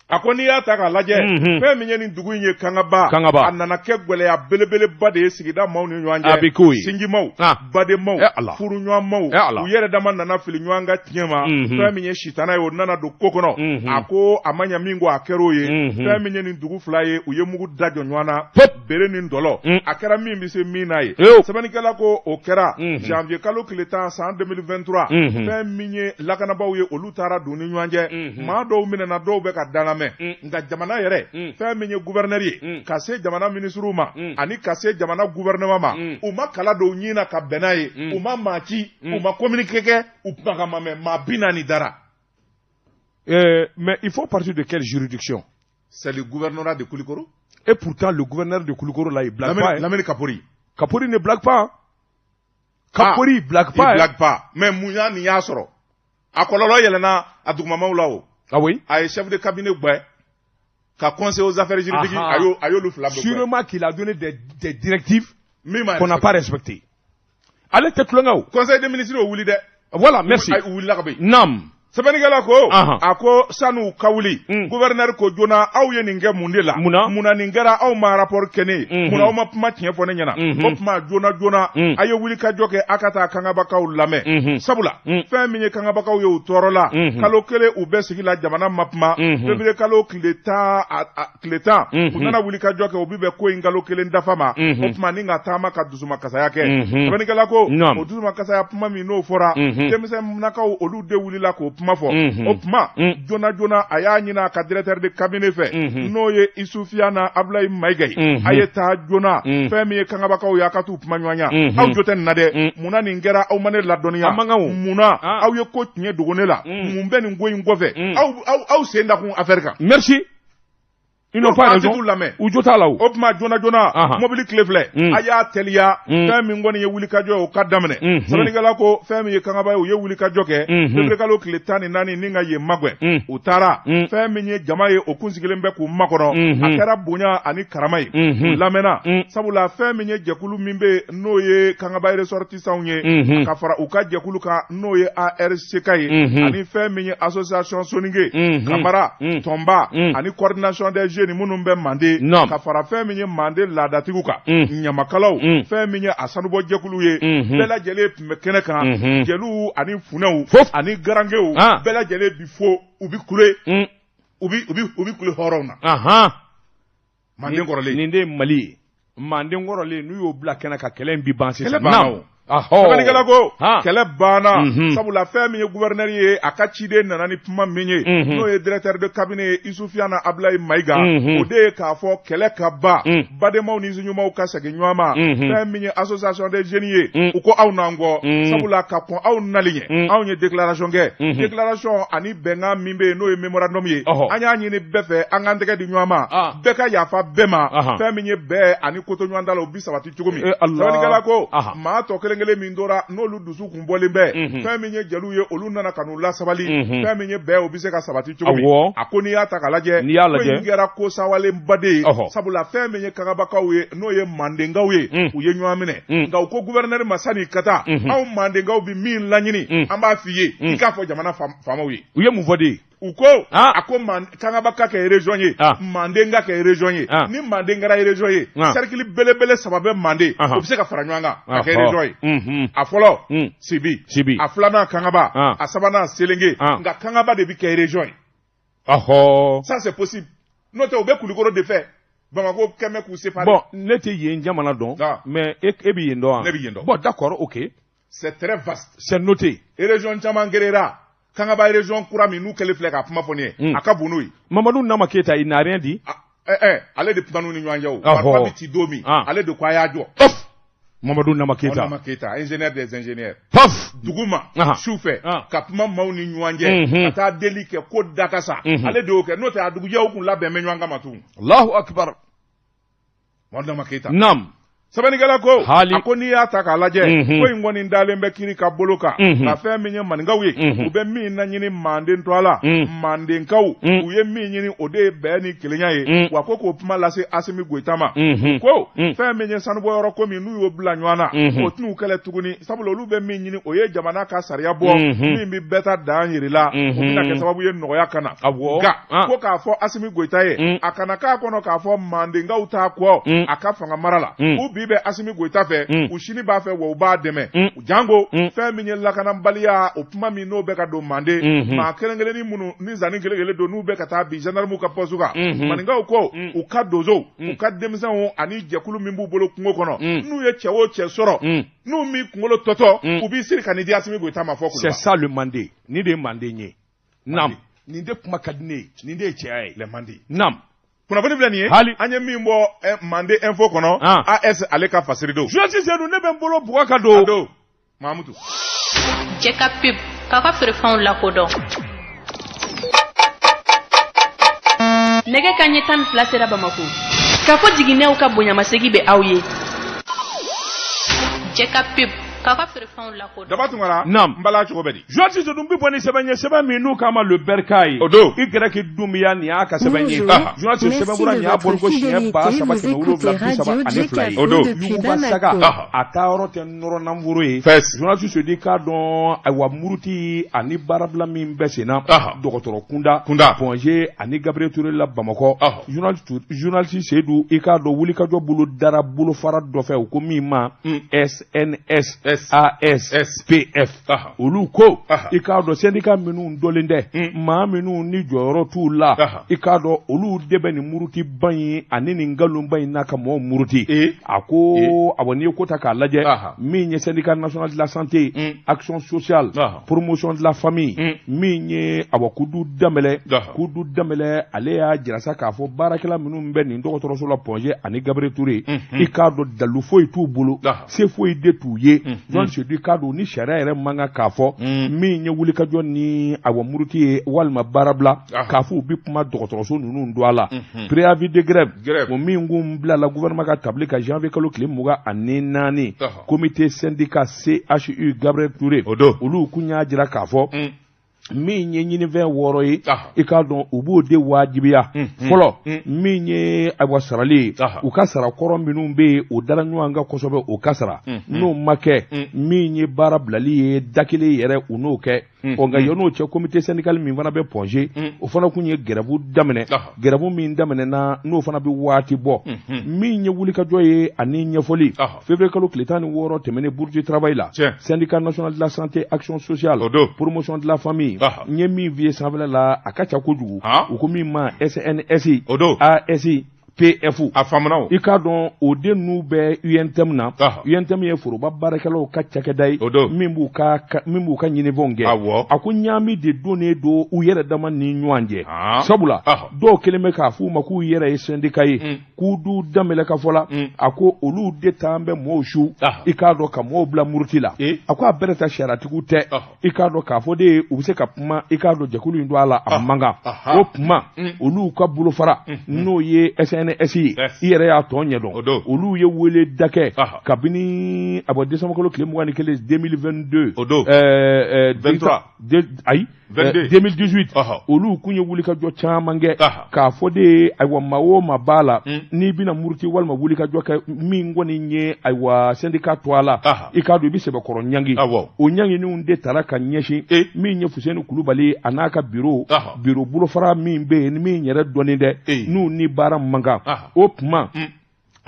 A ko n'i y'a ta k'a lajɛ, fɛn min ye nin dugu in ye Kangaba, a nana kɛ gɛlɛya belebeleba de ye sigida maaw ni ɲɔgɔn cɛ.
A bɛ k'o ye.
Sinjimaw, badenmaw, furuɲɔgɔnmaw, u yɛrɛ dama nana fili ɲɔgɔn ka tiɲɛ ma. Fɛn min ye sitana ye, o nana don ko kɔnɔ. A ko a ma ɲɛ min kɔ, a kɛra o ye. Fɛn min ye nin dugu fila ye, u ye mugu da jɔ ɲɔgɔn na, bere ni dɔlɔ. A kɛra min bɛ se min n'a ye. Sɛbɛnnikɛla ko o kɛra janvier kalo tile 10 san 2023. Fɛn min ye lakanabaaw ye, olu taara don ni ɲɔgɔn cɛ. Maa dɔw minɛna, dɔw bɛ ka danna. Nka jamana yɛrɛ, fɛn min ye gouverneur ye, ka se jamana ministre ma, ani ka se jamana gouvernement ma, u ma kala dɔw ɲini na ka bɛn n'a ye, u ma maa ci, u ma communiqué kɛ, u kumakan ma mɛn, maa 40 dara.
Mais il faut partir de quelle juridiction?
C'est le gouvernorat de Koulikoro.
Et pourtant le gouverneur de Koulikoro là, il blague pas.
Lamine Kapori.
Kapori ne blague pas. Kapori blague pas.
Il blague pas. Mais mun y'a nin y'a sɔrɔ? A kɔlɔlɔ yɛlɛnna a dugumamaw la o.
Ah oui?
A ye chef de cabinet gbɛ, ka conseil aux affaires juridiques, a y'olu fila bɛɛ gbɛ.
Sûrement qu'il a donné des directives qu'on n'a pas respectées. Ale tɛ tulonkɛ o.
Conseil des ministres y'o wuli dɛ.
Voilà, merci.
U wulila ka bɔ yen.
Naam.
Sɛbɛnnikɛla ko, a ko san'u ka wuli, gouverneur ko joona, aw ye nin kɛ mun de la? Munna nin kɛra, aw ma rapport kɛ ne ye? Munna aw ma kuma tiɲɛ fɔ ne ɲɛna? O tuma joona joona, a ye wuli ka jɔ kɛ, a ka taa Kangabakaw lamɛn. Sabula fɛn min ye Kangabakaw ye, u tɔɔrɔ la. Kalo kelen u bɛ sigi la, jamana ma kuma. Février kalo tile 10, u nana wuli ka jɔ kɛ, u bi bɛn ko in kalo kelen dafa ma. O tuma ni ka taama ka dusumakasaya kɛ. Sɛbɛnnikɛla ko, o dusumakasaya kuma min n'o fɔra, denmisɛnninnakaw olu de wulila k'o kuma fɔ. O tuma joona joona, a y'a ɲini a ka directeur de cabinet fɛ, n'o ye Isufiyana Abulayi Mayiga ye, a ye taa joona. Fɛn min ye Kangabakaw ye, a ka t'u kuma ɲɔgɔnya. Aw jo tɛ nin na dɛ. Munna nin kɛra, aw ma ne ladɔnniya? Munna aw ye ko tiɲɛ dogo ne la? Mun bɛ nin ko in kɔfɛ? Aw sen da kun affaire kan.
Merci. Ils n'ont pas raison. U jo t'a la o.
O tuma joona joona, mobili tile filɛ, a y'a teliya. Fɛn min kɔni ye wulikajɔ ye, o ka daminɛ. Sɛbɛnnikɛla ko fɛn min ye Kangaba ye, u ye wulikajɔ kɛ février kalo tile 14 ni ka yen magɛn. U taara. Fɛn min ye jama ye, o kun sigilen bɛ k'u makɔnɔ. A kɛra bonya ani karama ye. U lamɛnna. Sabula fɛn min ye jɛkulu min bɛ yen, n'o ye Kangaba ressortissants ye, ka fara u ka jɛkulu kan, n'o ye ARCK ye, ani fɛn min ye association Soninke, Kamara, Tɔnba, ani coordination des jeunes minnu bɛ Mande, ka fara fɛn min ye Mande laadatigiw kan, ɲamakalaw, fɛn min ye a sanubɔjɛkulu ye, bɛɛ lajɛlen tun bɛ kɛnɛ kan, jeliw ani funɛw ani garankew, bɛɛ lajɛlen bi fo, u bi kule, u bi kule hɔrɔnw na. Manden kɔrɔlen.
Nin de ye Mali ye. Manden kɔrɔlen, n'u y'o bila kɛnɛ kan, kɛlɛ in bi ban sisan.
Kɛlɛ banna o. Sɛbɛnnikɛla ko kɛlɛ banna. Sabula fɛn min ye gouverneur ye, a ka ciden nana ni kuma min ye, n'o ye directeur de cabinet ye Isufiyana Abulayi Mayiga, o de ye k'a fɔ kɛlɛ ka ban, badenmaw ni ɲumanw ka segin ɲɔgɔn ma. Fɛn min ye association des jeunes ye, u ko aw n'an kɔ. Sabula ka kɔn aw nali ɲɛ, anw ye déclaration kɛ. Déclaration ani bɛnkan min bɛ yen, n'o ye mémorandum ye, an y'a ɲini bɛɛ fɛ, an k'an tɛgɛ di ɲɔgɔn ma, bɛɛ ka yafa bɛɛ ma. Fɛn min ye bɛɛ ani koto ɲɔgɔn da la, o bi sabati cogo min. Sɛbɛnnikɛla ko maa tɔ kelen kelen min tora, n'olu dusu kun bɔlen bɛ, fɛn min ye jeliw ye, olu nana ka n'u lasabali. Fɛn min ye bɛɛ, o bɛ se ka sabati cogo min. A ko n'i y'a ta k'a lajɛ, ko in kɛra ko sawalenba de ye. Sabula fɛn min ye Kangabakaw ye, n'o ye Mandenkaw ye, u ye ɲɔgɔn minɛ. Nka u ko gouverneur ma, san'i ka taa, anw Mandenkaw bi min laɲini, an b'a f'i ye, i k'a fɔ jamana faamaw ye.
U ye mun fɔ de?
U ko a ko Kangaba ka kɛ région ye, Manden ka kɛ région ye. Ni Manden kɛra région ye, cercle belebele saba bɛ Manden, o bɛ se ka fara ɲɔgɔn kan ka kɛ région ye. A fɔlɔ Sibi, a filanan Kangaba, a sabanan Selenke. Nka Kangaba de bɛ kɛ région ye. Ça c'est possible. N'o tɛ u bɛ Kulukoro de fɛ. Bamako kɛmɛ k'u séparer.
Bon, ne tɛ yen jamana dɔn, mais e bɛ yen dɔn wa?
Ne bɛ yen dɔn.
Bon, d'accord, ok.
C'est très vaste.
C'est noté.
Région caman créera. Kangaba région kura min n'u kɛlen filɛ ka kuma fɔ nin ye, a ka bon n'o ye.
Mamadu Nama Keita, il n'a rien dit.
Ale de kuma n'u ni ɲɔgɔn cɛ o. Marifa bɛ ci don min, ale de ko a y'a jɔ.
Mamadu Nama Keita.
Nama Keita, ingénieur des ingénieurs.
Paf.
Dugu ma, su fɛ, ka kuma maaw ni ɲɔgɔn cɛ, ka taa deli kɛ ko da ka sa. Ale de y'o kɛ, n'o tɛ a dugujɛ u kun labɛn bɛ ɲɔgɔn kama tugun.
Allahu akbar.
Mamadu Nama Keita.
Naam.
Sɛbɛnnikɛla ko, a ko n'i y'a ta k'a lajɛ, ko in kɔni dalen bɛ kiri ka bolo kan, nka fɛn min ye maninkaw ye, u bɛ min laɲini Manden tɔgɔ la, Mandenkaw, u ye min ɲini o de ye bɛn ni kelenya ye, wa ko k'o kuma lase Asimi Goyita ma. Ko fɛn min ye sanubɔyɔrɔ ko min n'u y'o bila ɲɔgɔn na, o t'u kɛlɛ tuguni, sabula olu bɛ min ɲini o ye jamana ka sariya bɔ, min bɛ bɛɛ ta dan yiri la, o bɛna kɛ sababu ye nɔgɔya ka na. Nka ko k'a fɔ Asimi Goyita ye, a kana k'a kɔnɔ k'a fɔ Mandenkaw t'a kɔ a ka fanga mara la. U bi bɛ Asimi Goyita fɛ, u sini b'a fɛ, wa u b'a dɛmɛ. Jango fɛn min ye lakanabaliya, o kuma min n'o bɛ ka don Manden, maa kelen kelenni minnu ni zanni kelen kelen don n'u bɛ ka taa bin gendarmew ka poste kan, maninkaw ko u ka donsow, u ka denmisɛnw ani jɛkulu min b'u bolo kungo kɔnɔ, n'u ye cɛ o cɛ sɔrɔ, n'u m'i kunkolo tɔtɔ, u b'i siri ka n'i di Asimi Goyita ma fɔ Kuluba.
C'est ça le Mandé. Nin de ye Manden ye. Naam. Nin de kuma ka di ne ye, nin de ye cɛya ye.
Le Mandé.
Naam.
Kunnafoni filɛ nin ye, an ye min bɔ Manden Info kɔnɔ, AS ale ka fasiri don.
Journaliste Seydou, ne bɛ n bolo bugɔ ka don.
Mamutu.
Cɛ ka pub k'aw ka feerefɛnw lakodɔn. Nɛgɛ kanɲɛ 12 sera Bamako. K'a fɔ jiginɛw ka bonyamasegin bɛ aw ye. Cɛ ka pub k'aw ka feerefɛnw lakodɔn.
Daba Tunkara.
Naam.
N bala cogo bɛ di?
Journaliste Seydou, n bɛ bɔ ni sɛbɛn ye, sɛbɛn min n'u k'a ma Le Bercail.
O don.
Y Doumbia nin y'a ka sɛbɛn ye. Journaliste sɛbɛn kura nin y'a bɔ ko siɲɛ 3732 ye.
O don.
Yuguba saga. A taayɔrɔ tɛ nɔrɔ nanforo ye. Journaliste Seydou k'a dɔn, ayiwa, muruti ani baarabila min bɛ sen na. Dɔgɔtɔrɔ kunda. Point G ani Gabriel Touré la Bamakɔ. Journaliste Seydou, i k'a dɔn wulikajɔ bolo dara bolofara dɔ fɛ, u ko min ma SNS AS PF. Olu ko i k'a dɔn syndicat minnu dɔlen tɛ, maa minnu ni jɔyɔrɔ t'u la, i k'a dɔn olu de bɛ nin murutiba in ani nin nkalonba in n'a ka mɔgɔw muruti. A ko awɔ, n'i ye ko ta k'a lajɛ, min ye syndicat national de la santé, action sociale, promotion de la famille, min ye awɔ Kudu Danbɛlɛ, Kudu Danbɛlɛ ale y'a jira sa k'a fɔ baarakɛla minnu bɛ nin dɔgɔtɔrɔso la Point G ani Gabriel Touré, i k'a dɔn dalu foyi t'u bolo, se foyi de t'u ye. Journaliste Seydou k'a dɔn ni sariya yɛrɛ man kan k'a fɔ min ye wulikajɔ ni awɔ muruti ye walima baarabila, k'a fɔ u bɛ kuma dɔgɔtɔrɔso ninnu don a la. Préavis de grève o min kun bilala gouvernement ka tabali kan janvier kalo tile 24, comité syndicat CHU Gabriel Touré, olu kun y'a jira k'a fɔ min ye ɲinifɛn 6 ye, i k'a dɔn u b'o de wajibiya. Fɔlɔ min ye ayiwa sarali ye, u ka sara kɔrɔ minnu bɛ yen o dara ɲɔgɔn kan kosɛbɛ, o ka sara. N'o ma kɛ, min ye baara bilali ye da kelen yɛrɛ, u n'o kɛ. Ɔ nka yan'o cɛ, comité syndical min fana bɛ Point G, o fana kun ye grève daminɛ. Grève min daminɛna n'o fana bɛ waati bɔ. Min ye wulikajɔ ye ani ɲɛfɔli, février kalo tile 16 tɛmɛnen Bourse du travail la, syndicat national de la santé, action sociale, promotion de la famille, n ye min f'i ye sanfɛla la, a ka ca kojugu. U ko min ma SNS AS PF.
A faamuna o.
I k'a dɔn o den ninnu bɛ UNTM na. UNTM ye foroba baarakɛlaw ka cakɛda ye, min b'u ka ɲinifɛnw kɛ. A ko ɲaami de donnen don u yɛrɛ dama ni ɲɔgɔn cɛ. Sabula dɔw kɛlen bɛ k'a f'u ma k'u yɛrɛ ye syndicat ye, k'u du Danbɛlɛ ka fɔ la, a ko olu de t'an bɛ mɔɔw su, i k'a dɔn ka mɔɔw bila muruti la. A ko a bɛrɛ ta sariyatigiw tɛ, i k'a dɔn k'a fɔ de u bɛ se ka kuma, i k'a dɔn jɛkulu in don a la, a man kan. O kuma olu ka bolofara n'o ye SNS ye, i yɛrɛ y'a tɔ ɲɛdɔn, olu ye wele da kɛ kabini a bɔ décembre kalo tile 21 2022.
O don.
23 ayi. 2018 olu kun ye wulikajɔ caman kɛ k'a fɔ de ayiwa maa o maa b'a la n'i bɛna muruti walima wulikajɔ kɛ min kɔni ye ayiwa syndicat to a la i k'a dɔn i bɛ sɛbɛkɔrɔ ɲangi o ɲanginiw de tara ka ɲɛsin min ye Fuseni Kulubali a n'a ka bureau bolofara min bɛ yen min yɛrɛ dɔnnen dɛ n'u ni baara man kan o tuma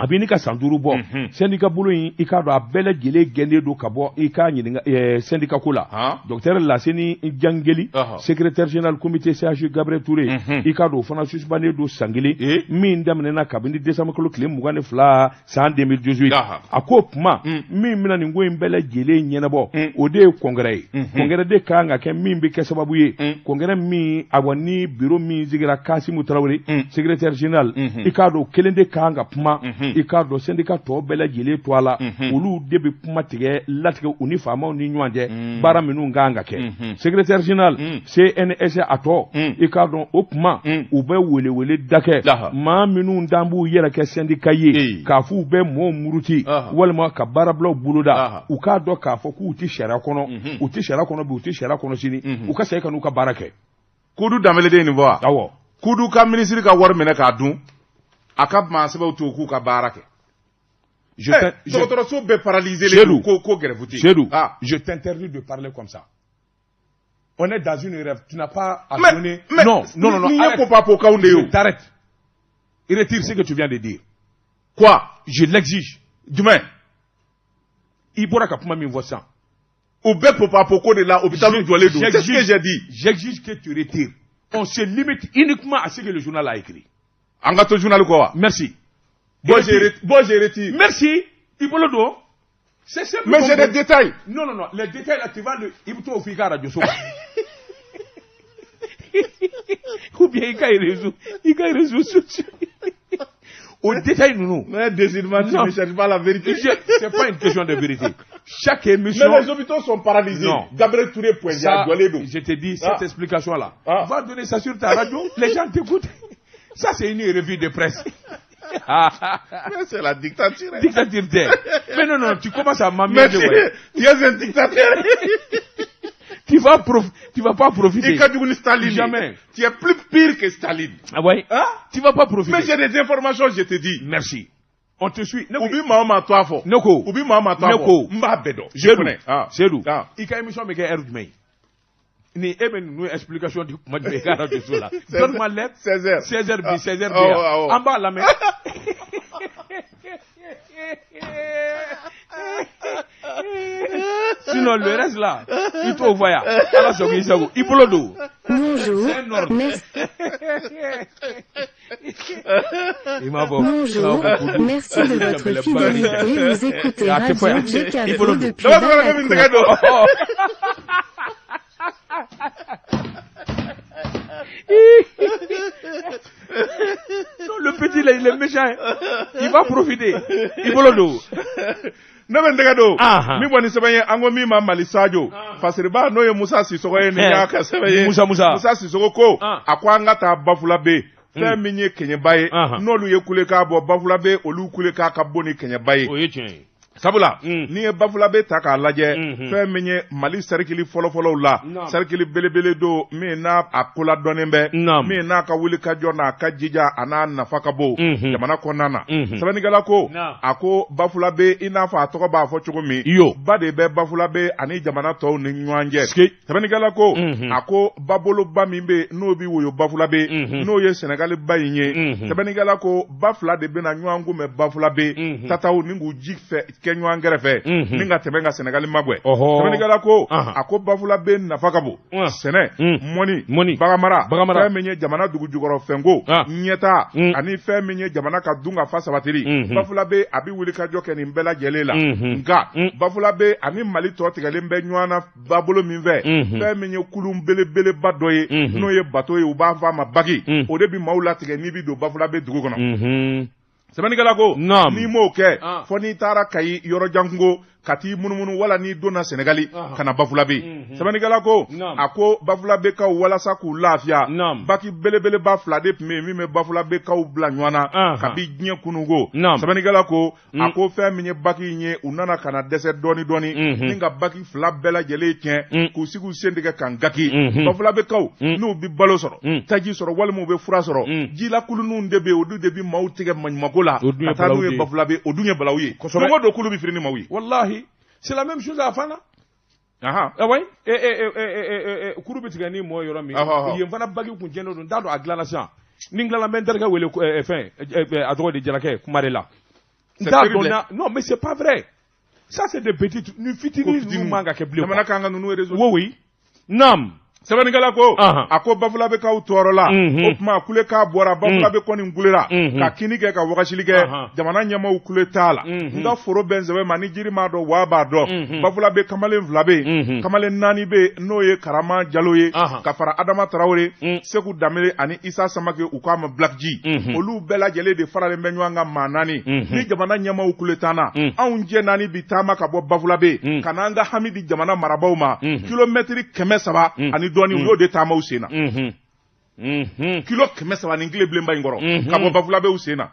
a bɛ ka san 5 bɔ syndicat bolo in i k'a dɔn a bɛɛ lajɛlen gɛnnen don ka bɔ i k'a ɲininka syndicat ko la docteur Laseni Jangeli secrétaire général comité CHU Gabriel Touré i k'a dɔn o fana suspendé don san 1 min daminɛna kabini décembre kalo tile 22 san 2018 a ko kuma min bɛna nin ko in bɛɛ lajɛlen ɲɛnabɔ o de ye congrès ye congrès de kan ka kɛ min bɛ kɛ sababu ye congrès min awa ni bureau min sigira Kasimu Tarawele secrétaire général i k'a dɔn kelen de kan ka kuma i k'a dɔn syndicat tɔ bɛɛ lajɛlen to a la olu de bɛ kuma tigɛ latigɛ u ni faamaw ni ɲɔgɔn cɛ baara minnu kan ka kɛ secrétaire général CNS a tɔ i k'a dɔn o kuma u bɛ welewele da kɛ maa minnu dan b'u yɛrɛ kɛ syndicat ye k'a f'u bɛ mɔɔw muruti walima ka baarabilaw boloda u k'a dɔn k'a fɔ k'u tɛ sariya kɔnɔ u tɛ sariya kɔnɔ bi u tɛ sariya kɔnɔ sini u ka segin ka n'u ka baara kɛ.
Kudu Danbele de ye nin fɔ wa?
Awɔ.
Kudu ka minisiri ka wari minɛ k'a dun a ka maasɛbɛw to k'u ka baara kɛ. Dɔgɔtɔrɔso bɛɛ paralysé len ko ko grève tɛ yen.
Seydou, je t'interdis de parler comme ça. On est dans une rêve. Tu n'as pas à donner. Non, non, non, non.
Arrête.
T'arrêtes. Il retire ce que tu viens de dire.
Quoi?
Je l'exige.
Jumɛn?
I bɔra ka kuma min fɔ sisan.
U bɛɛ popapoko de la hôpital jɔlen don. C'est ce que j'ai dit.
J'exige que tu retires. On se limite uniquement à ce que le journal a écrit.
An ka to journal kɔ wa?
Merci.
Bon, je retire.
Merci. I bolo don. C'est simple.
Mais j'ai des détails.
Non, non, non. Les détails là, tu vas le. I bɛ t'o fɔ i ka radio so. Ou bien i ka réseau, i ka réseaux sociaux. Au détail, nous.
Mais décidément, tu ne cherches pas la vérité.
C'est pas une question de vérité. Chaque émission.
Mais les hôpitaux sont paralysés.
Non.
Gabriel Touré, point.
Ça, je te dis, cette explication-là. Va donner ça sur ta radio, les gens t'écoutent. Ça, c'est une revue de presse.
Mais c'est la dictature.
Hein. Dictature d'air. Mais non, non, tu commences à m'amener.
Mais tu es un dictateur.
Tu vas pas profiter.
Staline.
Jamais.
Tu es plus pire que Staline.
Ah ouais?
Hein?
Tu vas pas profiter.
Mais j'ai des informations, je te dis.
Merci. On te suit.
Ubi Mahoma toi fort.
Noko.
Ubi Mahoma toi fort.
Noko.
Mba bedo. Je connais.
Seydou. Il y a une émission mais quelle heure du mail? Ni eh nous explication du comment du radio là. Donne-moi l'heure.
16h.
16h B, 16h B. En bas la main. Sinon le reste là, il te voit. Alors c'est il bolo.
Bonjour. Merci. Bonjour. Merci de votre fidélité. Vous écoutez Radio Djekafo depuis Bamako.
Non, le petit là, il est méchant. Il va profiter. Il bolo.
Ne bɛ n tɛgɛ don min bɔ ni sɛbɛn ye an ko min ma Mali Sadio Fasiriba n'o ye Musa Sisɔgɔ ye nin y'a ka sɛbɛn ye Musa Sisɔgɔ ko a ko an ka taa Bafulabe fɛn min ye Kɛɲɛba ye n'olu ye kulekan bɔ Bafulabe olu kulekan ka bon ni Kɛɲɛba ye.
O ye tiɲɛ ye.
Sabula n'i ye Bafulabe ta k'a lajɛ fɛn min ye Mali sɛrikili fɔlɔfɔlɔw la sɛrikili belebele don min n'a a koladɔnnen bɛ min n'a ka wulikajɔ n'a ka jija a n'a nafa ka bon jamana kɔnɔna na sɛbɛnnikɛla ko a ko Bafulabe i n'a fɔ a tɔgɔ b'a fɔ cogo min ba de bɛ Bafulabe ani jamana tɔw ni ɲɔgɔn cɛ sɛbɛnnikɛla ko a ko baboloba min bɛ n'o bɛ woyo Bafulabe n'o ye Sɛnɛgali ba in ye sɛbɛnnikɛla ko ba fila de bɛna ɲɔgɔn kunbɛn Bafulabe tataw ni k'u ji fɛ kɛ ɲɔgɔn kɛrɛfɛ ni ka tɛmɛ ka Sɛnɛgali magwɛ sɛbɛnnikɛla ko a ko Bafulabe nafa ka bon sɛnɛ mɔni baganmara fɛn min ye jamana dugu jukɔrɔ fɛnko ɲɛtaa ani fɛn min ye jamana ka dun ka fa sabatili Bafulabe a bɛ wuli ka jɔ kɛ nin bɛɛ lajɛlen la nka Bafulabe ani Mali tɔ tigɛlen bɛ ɲɔgɔn na babolo min fɛ fɛn min ye kulun belebeleba dɔ ye n'o ye bato ye u b'a fɔ a ma bagi o de bɛ maaw latigɛ n'i bɛ don Bafulabe dugu kɔnɔ. Sɛbɛnnikɛla ko n'i m'o kɛ fɔ n'i taara Kayi yɔrɔ jankungo Ka t'i munumunu wala n'i donna Senegali ka na Bafulabe. Sɛbɛnnikɛla ko a ko Bafulabekaw walasa k'u lafiya, baki belebeleba fila de tun bɛ yen min bɛ Bafulabekaw bila ɲɔgɔn na kabi diɲɛ kununko. Sɛbɛnnikɛla ko a ko fɛn min ye baki in ye, u nana ka na dɛsɛ dɔɔni dɔɔni ni ka baki fila bɛɛ lajɛlen tiɲɛ k'u sigi u sen tigɛ kan gaki. Bafulabekaw n'u bɛ balo sɔrɔ, taji sɔrɔ walima u bɛ fura sɔrɔ, jilakulunw de bɛ yen, olu de bɛ maaw tigɛ maɲumako la ka taa n'u ye Bafulabe. O dun ye balawu ye, don o don kulu bɛ firi ni maaw ye.
Wallahi, c'est la même chose à Fana. Ah oui, kuru bɛ tigɛ ni mɔɔ yɔrɔ min, yen fana baki kun tiɲɛnen don, n t'a dɔn a dilanna sisan. Ni n tilala n bɛ n terikɛ wele, fɛn, a tɔgɔ di, Jalakɛ Kumare la. N t'a dɔn na, non mais c'est pas vrai. Ça c'est des petites, ni fitinin ninnu man ka kɛ bilen.
Jamana kan ka ninnu résoudre.
Oui oui. Naam.
Sɛbɛnnikɛla ko a ko Bafulabekaw tɔɔrɔ la, o tuma kulekan bɔra, Bafulabe kɔni kulera ka kini kɛ ka wagasili kɛ, jamana ɲɛmaaw kule t'a la. N ka foro bɛn sɛbɛ ma, ni jiri m'a dɔn waa b'a dɔn. Bafulabe kamalen fila bɛ yen, kamalen naani bɛ yen, n'o ye Karama Jalo ye ka fara Adama Tarawele, Segu Danbele ani Isa Samake, u k'a ma Black G. Olu bɛɛ lajɛlen de faralen bɛ ɲɔgɔn kan maa naani. Ni jamana ɲɛmaaw kule t'an na, anw jɛ naani bi taama ka bɔ Bafulabe ka n'an ka hami di jamana marabaaw ma, kilomɛtiri 300 ani dɔɔni, u y'o de taamaw sen na. Kilo 300 ni kile bilenba in kɔrɔ ka bɔ Bafulabew sen na.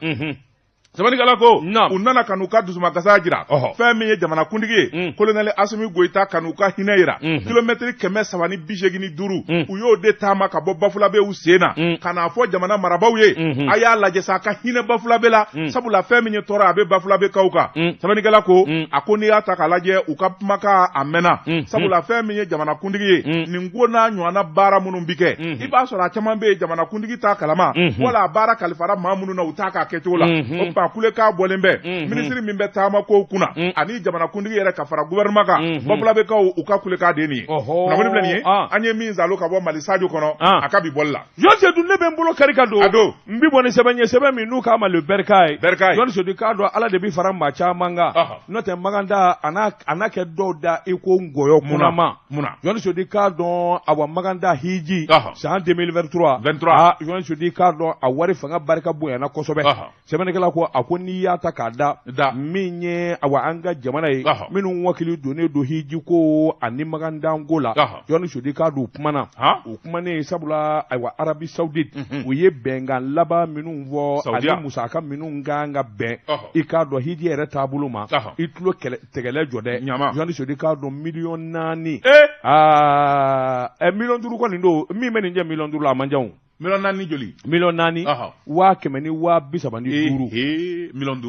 Sɛbɛnnikɛla ko u nana ka n'u ka dusumakasa jira, fɛn min ye jamanakuntigi ye colonel Asimi Goyita, ka n'u ka hinɛ jira, kilomɛtiri 385 u y'o de taama ka bɔ Bafulabew sen na ka n'a fɔ jamana marabaaw ye, a y'a lajɛ sa a ka hinɛ Bafulabe la, sabula fɛn min ye tɔɔrɔ a bɛ Bafulabekaw kan. Sɛbɛnnikɛla ko a ko n'i y'a ta k'a lajɛ u ka kumakan a mɛnna, sabula fɛn min ye jamanakuntigi ye, nin ko n'a ɲɔgɔnna baara minnu bi kɛ, i b'a sɔrɔ a caman bɛ yen jamanakuntigi t'a kalama, wala a baara kalifara maa minnu na u t'a k'a kɛcogo la. O tuma kulekan bɔlen bɛ minisiri min bɛ taama kow kunna ani jamanakuntigi yɛrɛ ka fara gouvernement kan, Bafulabekaw u ka kulekan de ye nin ye. Kunnafoni filɛ nin ye, an ye min zalo ka bɔ Mali Sadio kɔnɔ a ka bi bɔli la.
Jɔn Sedu, ne bɛ n bolo kari ka don. A don. N bi bɔ ni sɛbɛn ye, sɛbɛn min n'u k'a ma le Bercail.
Bercail.
Jɔn Sedu k'a dɔn Ala de bi fara maa caman kan. N'o tɛ maganda a n'a kɛ dɔw da i ko ngɔyɔ kunnama.
Munna.
Jɔn Sedu k'a dɔn awa maganda hiji san 2023.
23.
Jɔn Sedu k'a dɔn a wari fanga barika bonyana kosɛbɛ. Sɛbɛnnikɛla ko a ko n'i y'a ta k'a da min ye awa an ka jamana ye minnu wakili donnen don hiji ko ani magandanko la, Jɔn Sedu k'a dɔn u kumana. U kumanen sabula ayiwa Arabie Saoudite u ye bɛnkan laban minnu fɔ ani musaka minnu kan ka bɛn i k'a dɔn hiji yɛrɛ taabolo ma, i tulo tɛgɛlɛ jɔ dɛ. Jɔn Sedu k'a dɔn 4 millions. Aa 5 millions kɔni don, min bɛ nin jɛ 5 millions la a man ca o.
4 million ni joli?
4 millions, 135 000.
5 millions.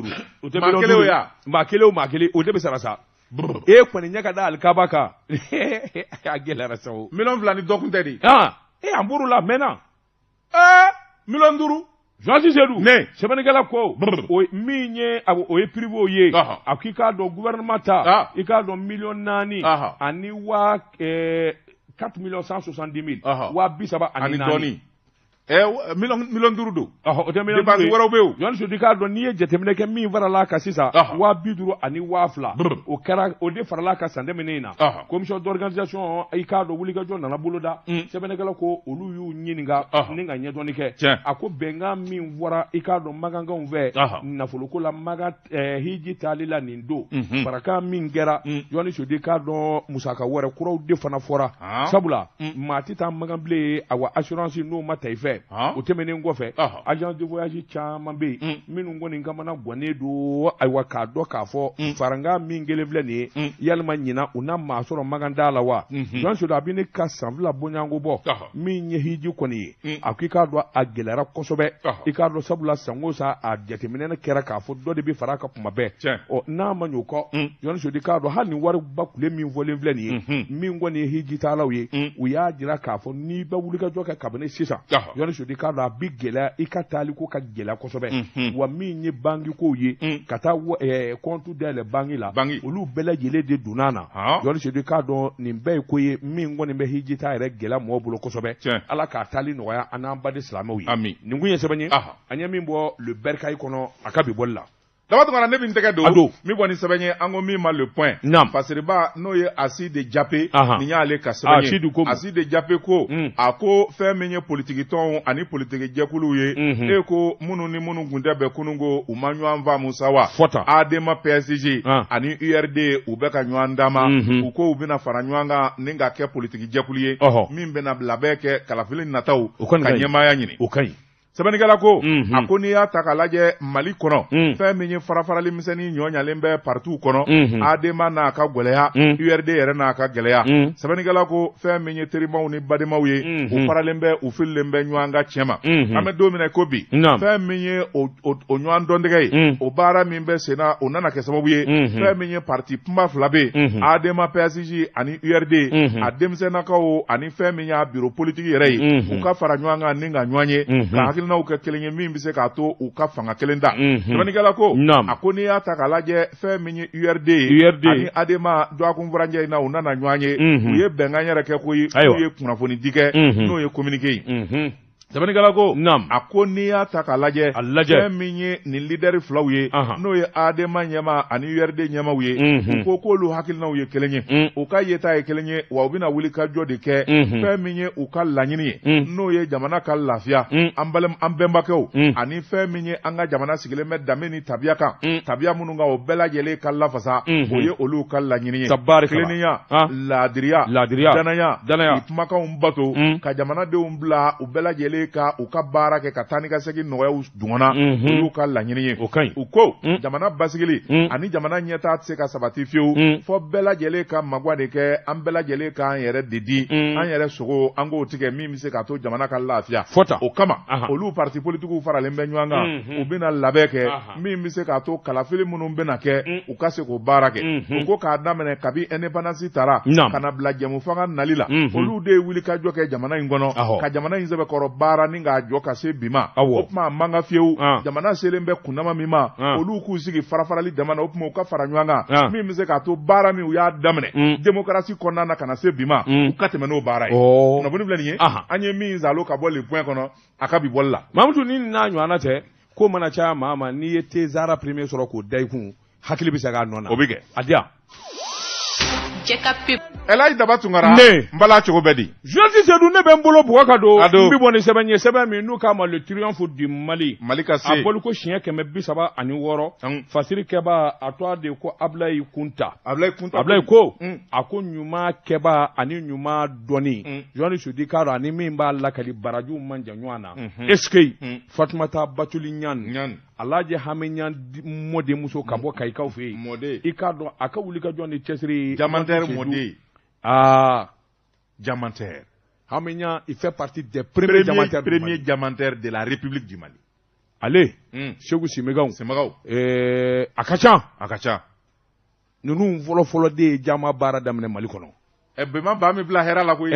O tɛ 5 millions ye, maa kelen o maa kelen o de bɛ sara sa. E kɔni ɲɛ ka da alikaba kan, a gɛlɛyara sa o.
2 millions ni dɔkun tɛ de.
E an bɔr'o la a mɛnna.
5 millions.
Journaliste Seydou.
Ne.
Sɛbɛnnikɛla ko o min ye o ye privé ye, a ko i k'a dɔn gouvernement ta, i k'a dɔn 4 millions ani waa 4 170 000, 34,000.
Dɔɔni. 5 millions don.
O tɛ 5 millions.
Dépense wɛrɛw bɛ yen.
Jɔn Seydou k'a dɔn n'i ye jateminɛ kɛ min farala a kan sisan, 50,000, o kɛra o de farala a kan san tɛmɛnen in na. Commission d'organisation, i k'a dɔn wulikajɔ nana boloda. Sɛbɛnnikɛla ko olu y'u ɲininka ni ka ɲɛdɔnni kɛ. A ko bɛnkan min fɔra i k'a dɔn magankanw fɛ nafoloko la, magan hiji taali la nin don, farakan min kɛra, Jɔn Seydou k'a dɔn musaka wɛrɛ kuraw de fana fɔra, sabula maa tɛ taa magan bilen, awa assurance n'o ma ta i fɛ. O tɛmɛnen kɔfɛ, agence de voyage caman bɛ yen minnu kɔni kamana gannen don, ayiwa k'a dɔn k'a fɔ farankan min kelen filɛ nin ye, yalima ɲina u na maa sɔrɔ magan da la wa? Jɔn Seydou, a bɛ ne ka san 2 bɔɲɔgɔnko bɔ, min ye hiji kɔni ye, a ko i k'a dɔn a gɛlɛyara kosɛbɛ, i k'a dɔn sabula san o san a jateminɛ kɛra k'a fɔ dɔ de bɛ fara a kan kuma bɛɛ. Ɔ n'a ma ɲɛ o kɔ, Jɔn Seydou k'a dɔn hali ni wari ba kule min fɔlen filɛ nin ye, min kɔni ye hiji taalaw ye, u y'a jira k'a fɔ n'i bɛ wulikajɔ kɛ kabini sisan, Jɔn Seydou k'a dɔn a bi gɛlɛya, i ka taali ko ka gɛlɛya kosɛbɛ. Wa min ye banki kow ye, ka taa compte dayɛlɛ banki la, olu bɛɛ lajɛlen de donna na. Jɔn Seydou k'a dɔn nin bɛɛ ye ko ye min kɔni bɛ hiji ta yɛrɛ gɛlɛya mɔgɔw bolo kosɛbɛ. Ala k'a taali nɔgɔya an n'an baden silamɛw ye. Nin kun ye sɛbɛn ye an ye min bɔ le Bercail kɔnɔ a ka bi bɔli la.
Daba Tunkara, ne bɛ n tɛgɛ don min bɔ ni sɛbɛn ye, an ko min ma Le Point. Fasiriba n'o ye Aside Jape, nin y'ale ka sɛbɛn ye. Aside Jape ko a ko fɛn min ye politiki tɔnw ani politiki jɛkuluw ye, e ko minnu ni minnu kun tɛ bɛn kunun ko u ma ɲɔgɔn faamu sa wa. ADEMA PSG ani URD u bɛ ka ɲɔgɔn dama, u ko u bɛna fara ɲɔgɔn kan ni ka kɛ politiki jɛkulu ye min bɛna labɛn kɛ kalafili nataw ka ɲɛmaaya ɲini.
O ka ɲi.
Sɛbɛnnikɛla ko a ko n'i y'a ta k'a lajɛ Mali kɔnɔ, fɛn min ye farafarali misɛnnin ɲɔɲalen bɛ partiw kɔnɔ, ADEMA n'a ka gɛlɛya, URD yɛrɛ n'a ka gɛlɛya. Sɛbɛnnikɛla ko fɛn min ye terimaw ni bademaw ye, u faralen bɛ, u fililen bɛ ɲɔgɔn ka tiɲɛ ma. An bɛ don min na ko bi, fɛn min ye o ɲɔgɔn dɔntigɛ ye, o baara min bɛ sen na, o nana kɛ sababu ye fɛn min ye parti kunba fila bɛ yen, ADEMA PSG ani URD, a denmisɛnnakaw ani fɛn min y'a bureau politique yɛrɛ ye, u ka fara ɲɔgɔn kan ni ka ɲɔgɔn ye, ka hakilinaw kɛ kelen ye min bɛ se k'a to u ka fanga kelen ta. Sɛbɛnnikɛla ko a ko n'i y'a ta k'a lajɛ fɛn min ye URD ye ani ADEMA dɔgɔkun furancɛ in na, u nana ɲɔgɔn ye, u ye bɛnkan yɛrɛ kɛ koyi, u ye kunnafoni di kɛ n'o ye communiqué ye. Sɛbɛnnikɛla ko a ko n'i y'a ta k'a lajɛ fɛn min ye nin leader filaw ye, n'o ye ADEMA ɲɛmaa ani URD ɲɛmaaw ye, u ko k'olu hakilinaw ye kelen ye, u ka yeta ye kelen ye, wa u bɛna wuli ka jɔ de kɛ fɛn min ye u ka laɲini ye, n'o ye jamana ka lafiya, an bɛnbakɛw ani fɛn min ye an ka jamana sigilen bɛ danbe ni tabiya kan, tabiya minnu kan o bɛɛ lajɛlen ka lafasa, o ye olu ka laɲini ye. Tilennenya, laadiriya, danaya, kumakanw bato, ka jamanadenw bila u bɛɛ lajɛlen ka u ka baara kɛ ka taa ni ka segin nɔgɔyaw dungɔnna, olu ka laɲini ye. U ko jamana basigili ani jamana ɲɛtaa tɛ se ka sabati fiyewu fɔ bɛɛ lajɛlen ka magwa de kɛ, an bɛɛ lajɛlen k'an yɛrɛ de di, an yɛrɛ sogo an k'o tigɛ min bɛ se k'a to jamana ka lafiya. O kama olu parti politikiw faralen bɛ ɲɔgɔn kan, u bɛna labɛn kɛ min bɛ se k'a to kalafili minnu bɛna kɛ u ka se k'o baara kɛ. U ko k'a daminɛ kabi indépendance tara ka na bila jɛmu fanga nali la, olu de ye wulikajɔ kɛ jamana in kɔnɔ ka jamana in sɛbɛkɔrɔ baara ni k'a jɔ ka se bi ma. O tuma a man ka fiyewu, jamana selen bɛ kundama min ma, olu k'u sigi farafarali dama na, o tuma u ka fara ɲɔgɔn kan min bɛ se k'a to baara min u y'a daminɛ démocratie kɔnɔna na ka na se bi ma, u ka tɛmɛ n'o baara ye. Kunnafoni filɛ nin ye, an ye min zalo ka bɔ Le Point kɔnɔ a ka bi bɔli la.
Mamutu, ni n'a ɲɔgɔnna tɛ, ko mana caya maa ma, n'i ye Tezara premier sɔrɔ k'o da i kun, hakili bɛ se k'a nɔ na.
O bɛ kɛ.
A diya.
Elayi Daba Tunkara, n bala cogo bɛ di?
Journaliste Seydou, ne bɛ n bolo bugɔ ka don, n bɛ bɔ ni sɛbɛn ye, sɛbɛn min n'u k'a ma Le Triomphe du Mali.
Mali ka se.
A bɔli ko siɲɛ 136, fasiri kɛbaa a tɔgɔ de ko Abulayi Kunta.
Abulayi Kunta.
Abulayi ko a ko ɲuman kɛbaa ani ɲuman dɔnni, Journaliste Seydou k'a dɔn ani min b'a lakali barajiw man jan ɲɔgɔn na. Est-ce que Fatumata Batuli Ɲani, Alhaji Hami Ɲan mɔdenmuso ka bɔ Kayikaw fɛ yen, i k'a dɔn a ka wuli ka jɔ ni cɛsiri.
Diamantaire mɔden.
Ah,
diamantaire.
Hami Ɲan, il fait partie des premiers diamantaires.
Premier diamantaire de la République du Mali.
Ale, Segu Simegaw.
Simegaw.
A ka ca.
A ka ca.
Ninnu fɔlɔ-fɔlɔ de ye jama baara daminɛ Mali kɔnɔ.
Bɛnba baa min bila hɛrɛ la koyi.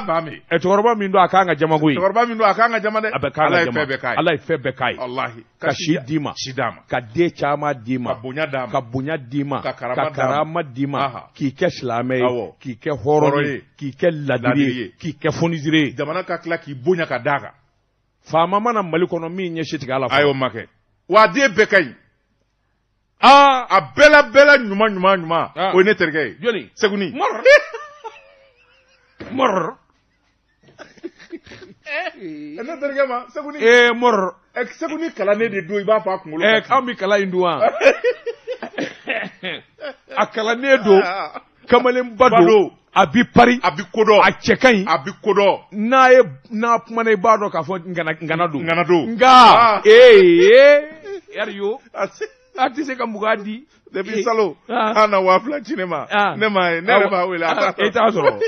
Baa min.
Cɛkɔrɔba min don a kan ka jama koyi.
Cɛkɔrɔba min don a kan ka jama dɛ.
A bɛ kan ka jama.
Ala ye fɛn bɛɛ k'a ye.
Ala ye fɛn bɛɛ k'a ye.
Walahi.
Ka si d'i ma.
Si d'a ma.
Ka den caman d'i ma.
Ka bonya d'a ma.
Ka bonya d'i ma.
Ka
karama d'i ma. K'i kɛ silamɛ ye.
Awɔ.
K'i kɛ hɔrɔn ye. K'i kɛ ladiri ye. K'i kɛ fonisire ye.
Jamana ka tila k'i bonya ka d'a kan.
Faama mana Mali kɔnɔ min ɲɛsi tigɛ a la.
Ayi o ma kɛ. Wa a den bɛɛ ka ɲi.
Aa
a bɛɛ la ɲuman ɲuman ɲuman, o ye ne terikɛ ye.
Jɔnni?
Seguni.
Mɔrɔ. Mɔrɔ.
Ne terikɛ ma Seguni.
Mɔrɔ.
Seguni kalannen de don, i b'a fɔ a kunkolo.
An bɛ kalan in dun wa? A kalannen don, kamalenba don. A bi pari.
A bi kodɔn.
A cɛ ka ɲi.
A bi kodɔn.
N'a ye n'a kumana i b'a dɔn k'a fɔ ngana don.
Ngana don.
Nka yari yo. A tɛ se ka 20 di.
Depuis salon, an na 2000 ci ne ma. Ne ma ye, ne yɛrɛ b'a wele.
E t'a sɔrɔ.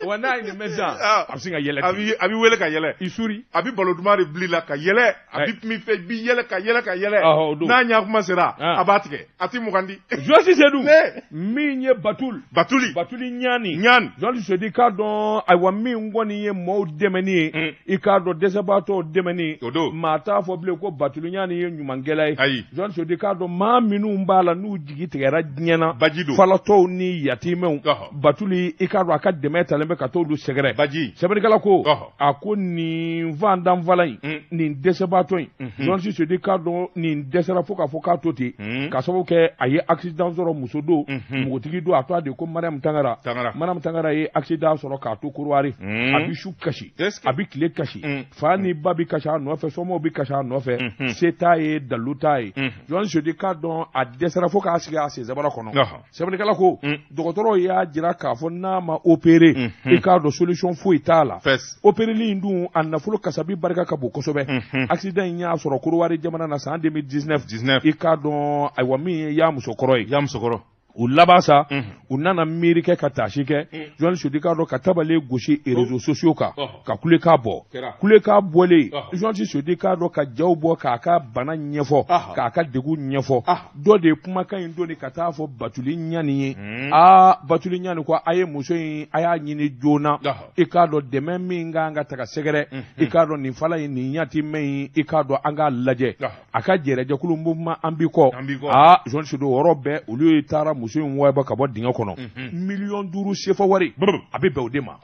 Wa n'a ye nin mɛn sisan, a bɛ sin ka yɛlɛ.
A bɛ wele ka yɛlɛ.
I suri.
A bɛ balo duman de bil'i la ka yɛlɛ. A bɛ min fɛ, i bɛ yɛlɛ ka yɛlɛ ka yɛlɛ. N'a ɲɛ kuma sera, a b'a tigɛ. A tɛ 20 di.
Journaliste Seydou. Min ye Batuli.
Batuli.
Batuli Ɲani.
Ɲani.
Journaliste Seydou k'a dɔn, ayiwa min kɔni ye maaw dɛmɛni ye, i k'a dɔn dɛsɛbaatɔw dɛmɛni.
O don.
Maa t'a fɔ bilen ko Batuli Ɲani ye ɲumankɛla ye.
Ayi.
Journaliste Seydou k'a dɔn maa minnu b'a la n'u jigi tigɛra diɲɛ na.
Baji don.
Falatɔw ni yatimɛw. Batuli i k'a dɔn a ka dɛmɛ talen bɛ bɛ ka t'olu sɛgɛrɛ. Baji. Sɛbɛnnikɛla ko a ko nin fandanfala in nin dɛsɛbaatɔ in journaliste Seydou k'a dɔn nin dɛsɛra fo k'a fɔ k'a to ten k'a sababu kɛ a ye accident sɔrɔ muso don npogotigi don a tɔgɔ de ko Mariam Tangara. Mariam Tangara ye accident sɔrɔ k'a to Korowari. A bɛ su kasi a bɛ tile kasi fa ni ba bɛ kasi a nɔfɛ somɔgɔw bɛ kasi a nɔfɛ se t'a ye dalu t'a ye. Journaliste Seydou k'a dɔn a dɛsɛra fo k'a sigi a sen sabara kɔnɔ. Sɛbɛnnikɛla ko dɔgɔtɔrɔw y'a jira k'a fɔ n'a ma opéré i k'a dɔn solution foyi t'a la. Opéreli in dun a nafolo kasabi barika ka bon kosɛbɛ. Accident in y'a sɔrɔ Korowari jamana na san 2019 i k'a dɔn ayiwa min ye y'a musokɔrɔ ye. U laban sa u nana miiri kɛ ka taasi kɛ journaliste Seydou k'a dɔn ka tabale gosi réseaux sociaux kan ka kulekan bɔ. Kulekan bɔlen journaliste Seydou k'a dɔn ka jaw bɔ k'a ka bana ɲɛfɔ k'a ka degun ɲɛfɔ. Dɔ de ye kumakan in doni ka taa fɔ Batuli Ɲani ye. Aa Batuli Ɲani ko a ye muso in a y'a ɲini joona i k'a dɔn dɛmɛ min kan ka taga sɛgɛrɛ i k'a dɔn nin fala in nin yatimɛ in i k'a dɔn an k'a lajɛ. A ka jɛrɛjɛkulu mouvement an b'i kɔ. Aa journaliste Seydou o yɔrɔ bɛɛ olu ye taara muso in wɔyɔbɔ ka bɔ dingɛ kɔnɔ. 5 millions CFA wari a bɛ bɛn o de ma.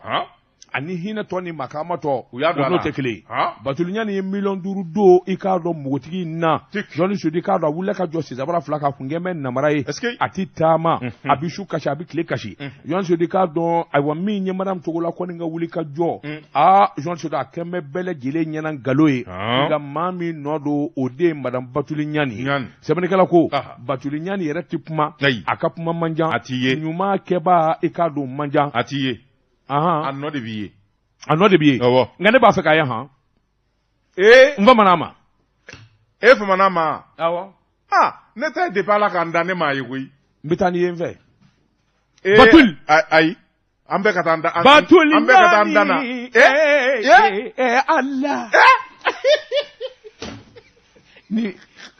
Ani hinɛ tɔ ni makama tɔ o n'o tɛ kelen ye. Batuli Ɲani ye 5 millions don i k'a dɔn npogotigi in na. Journaliste Seydou k'a dɔn a wulila ka jɔ sensabara fila kan a kun kɛn bɛ namara ye. A ti taama a bɛ su kasi a bɛ tile kasi. Journaliste Seydou k'a dɔn ayiwa min ye Mariam Togola kɔni ka wuli ka jɔ. Aa journaliste Seydou a kɛn bɛ bɛɛ lajɛlen ɲɛna nkalon ye. Nka maa min nɔ don o de ye madame Batuli Ɲani ye. Sɛbɛnnikɛla ko Batuli Ɲani yɛrɛ ti kuma. A ka kuma man jan. Ɲuman kɛbaa i k'a dɔn man jan.
A t'i ye. A nɔ de b'i ye.
A nɔ de b'i ye. Nka ne b'a fɛ k'a ye han. N famana a ma.
E famana a ma?
Awɔ.
Aa ne ta ye depuis Ala k'an da ne m'a ye koyi.
N bɛ taa n'i ye n fɛ. Batuli.
Ayi. An bɛɛ ka taa an da.
Batuli
An bɛɛ ka taa an da na.
Ala.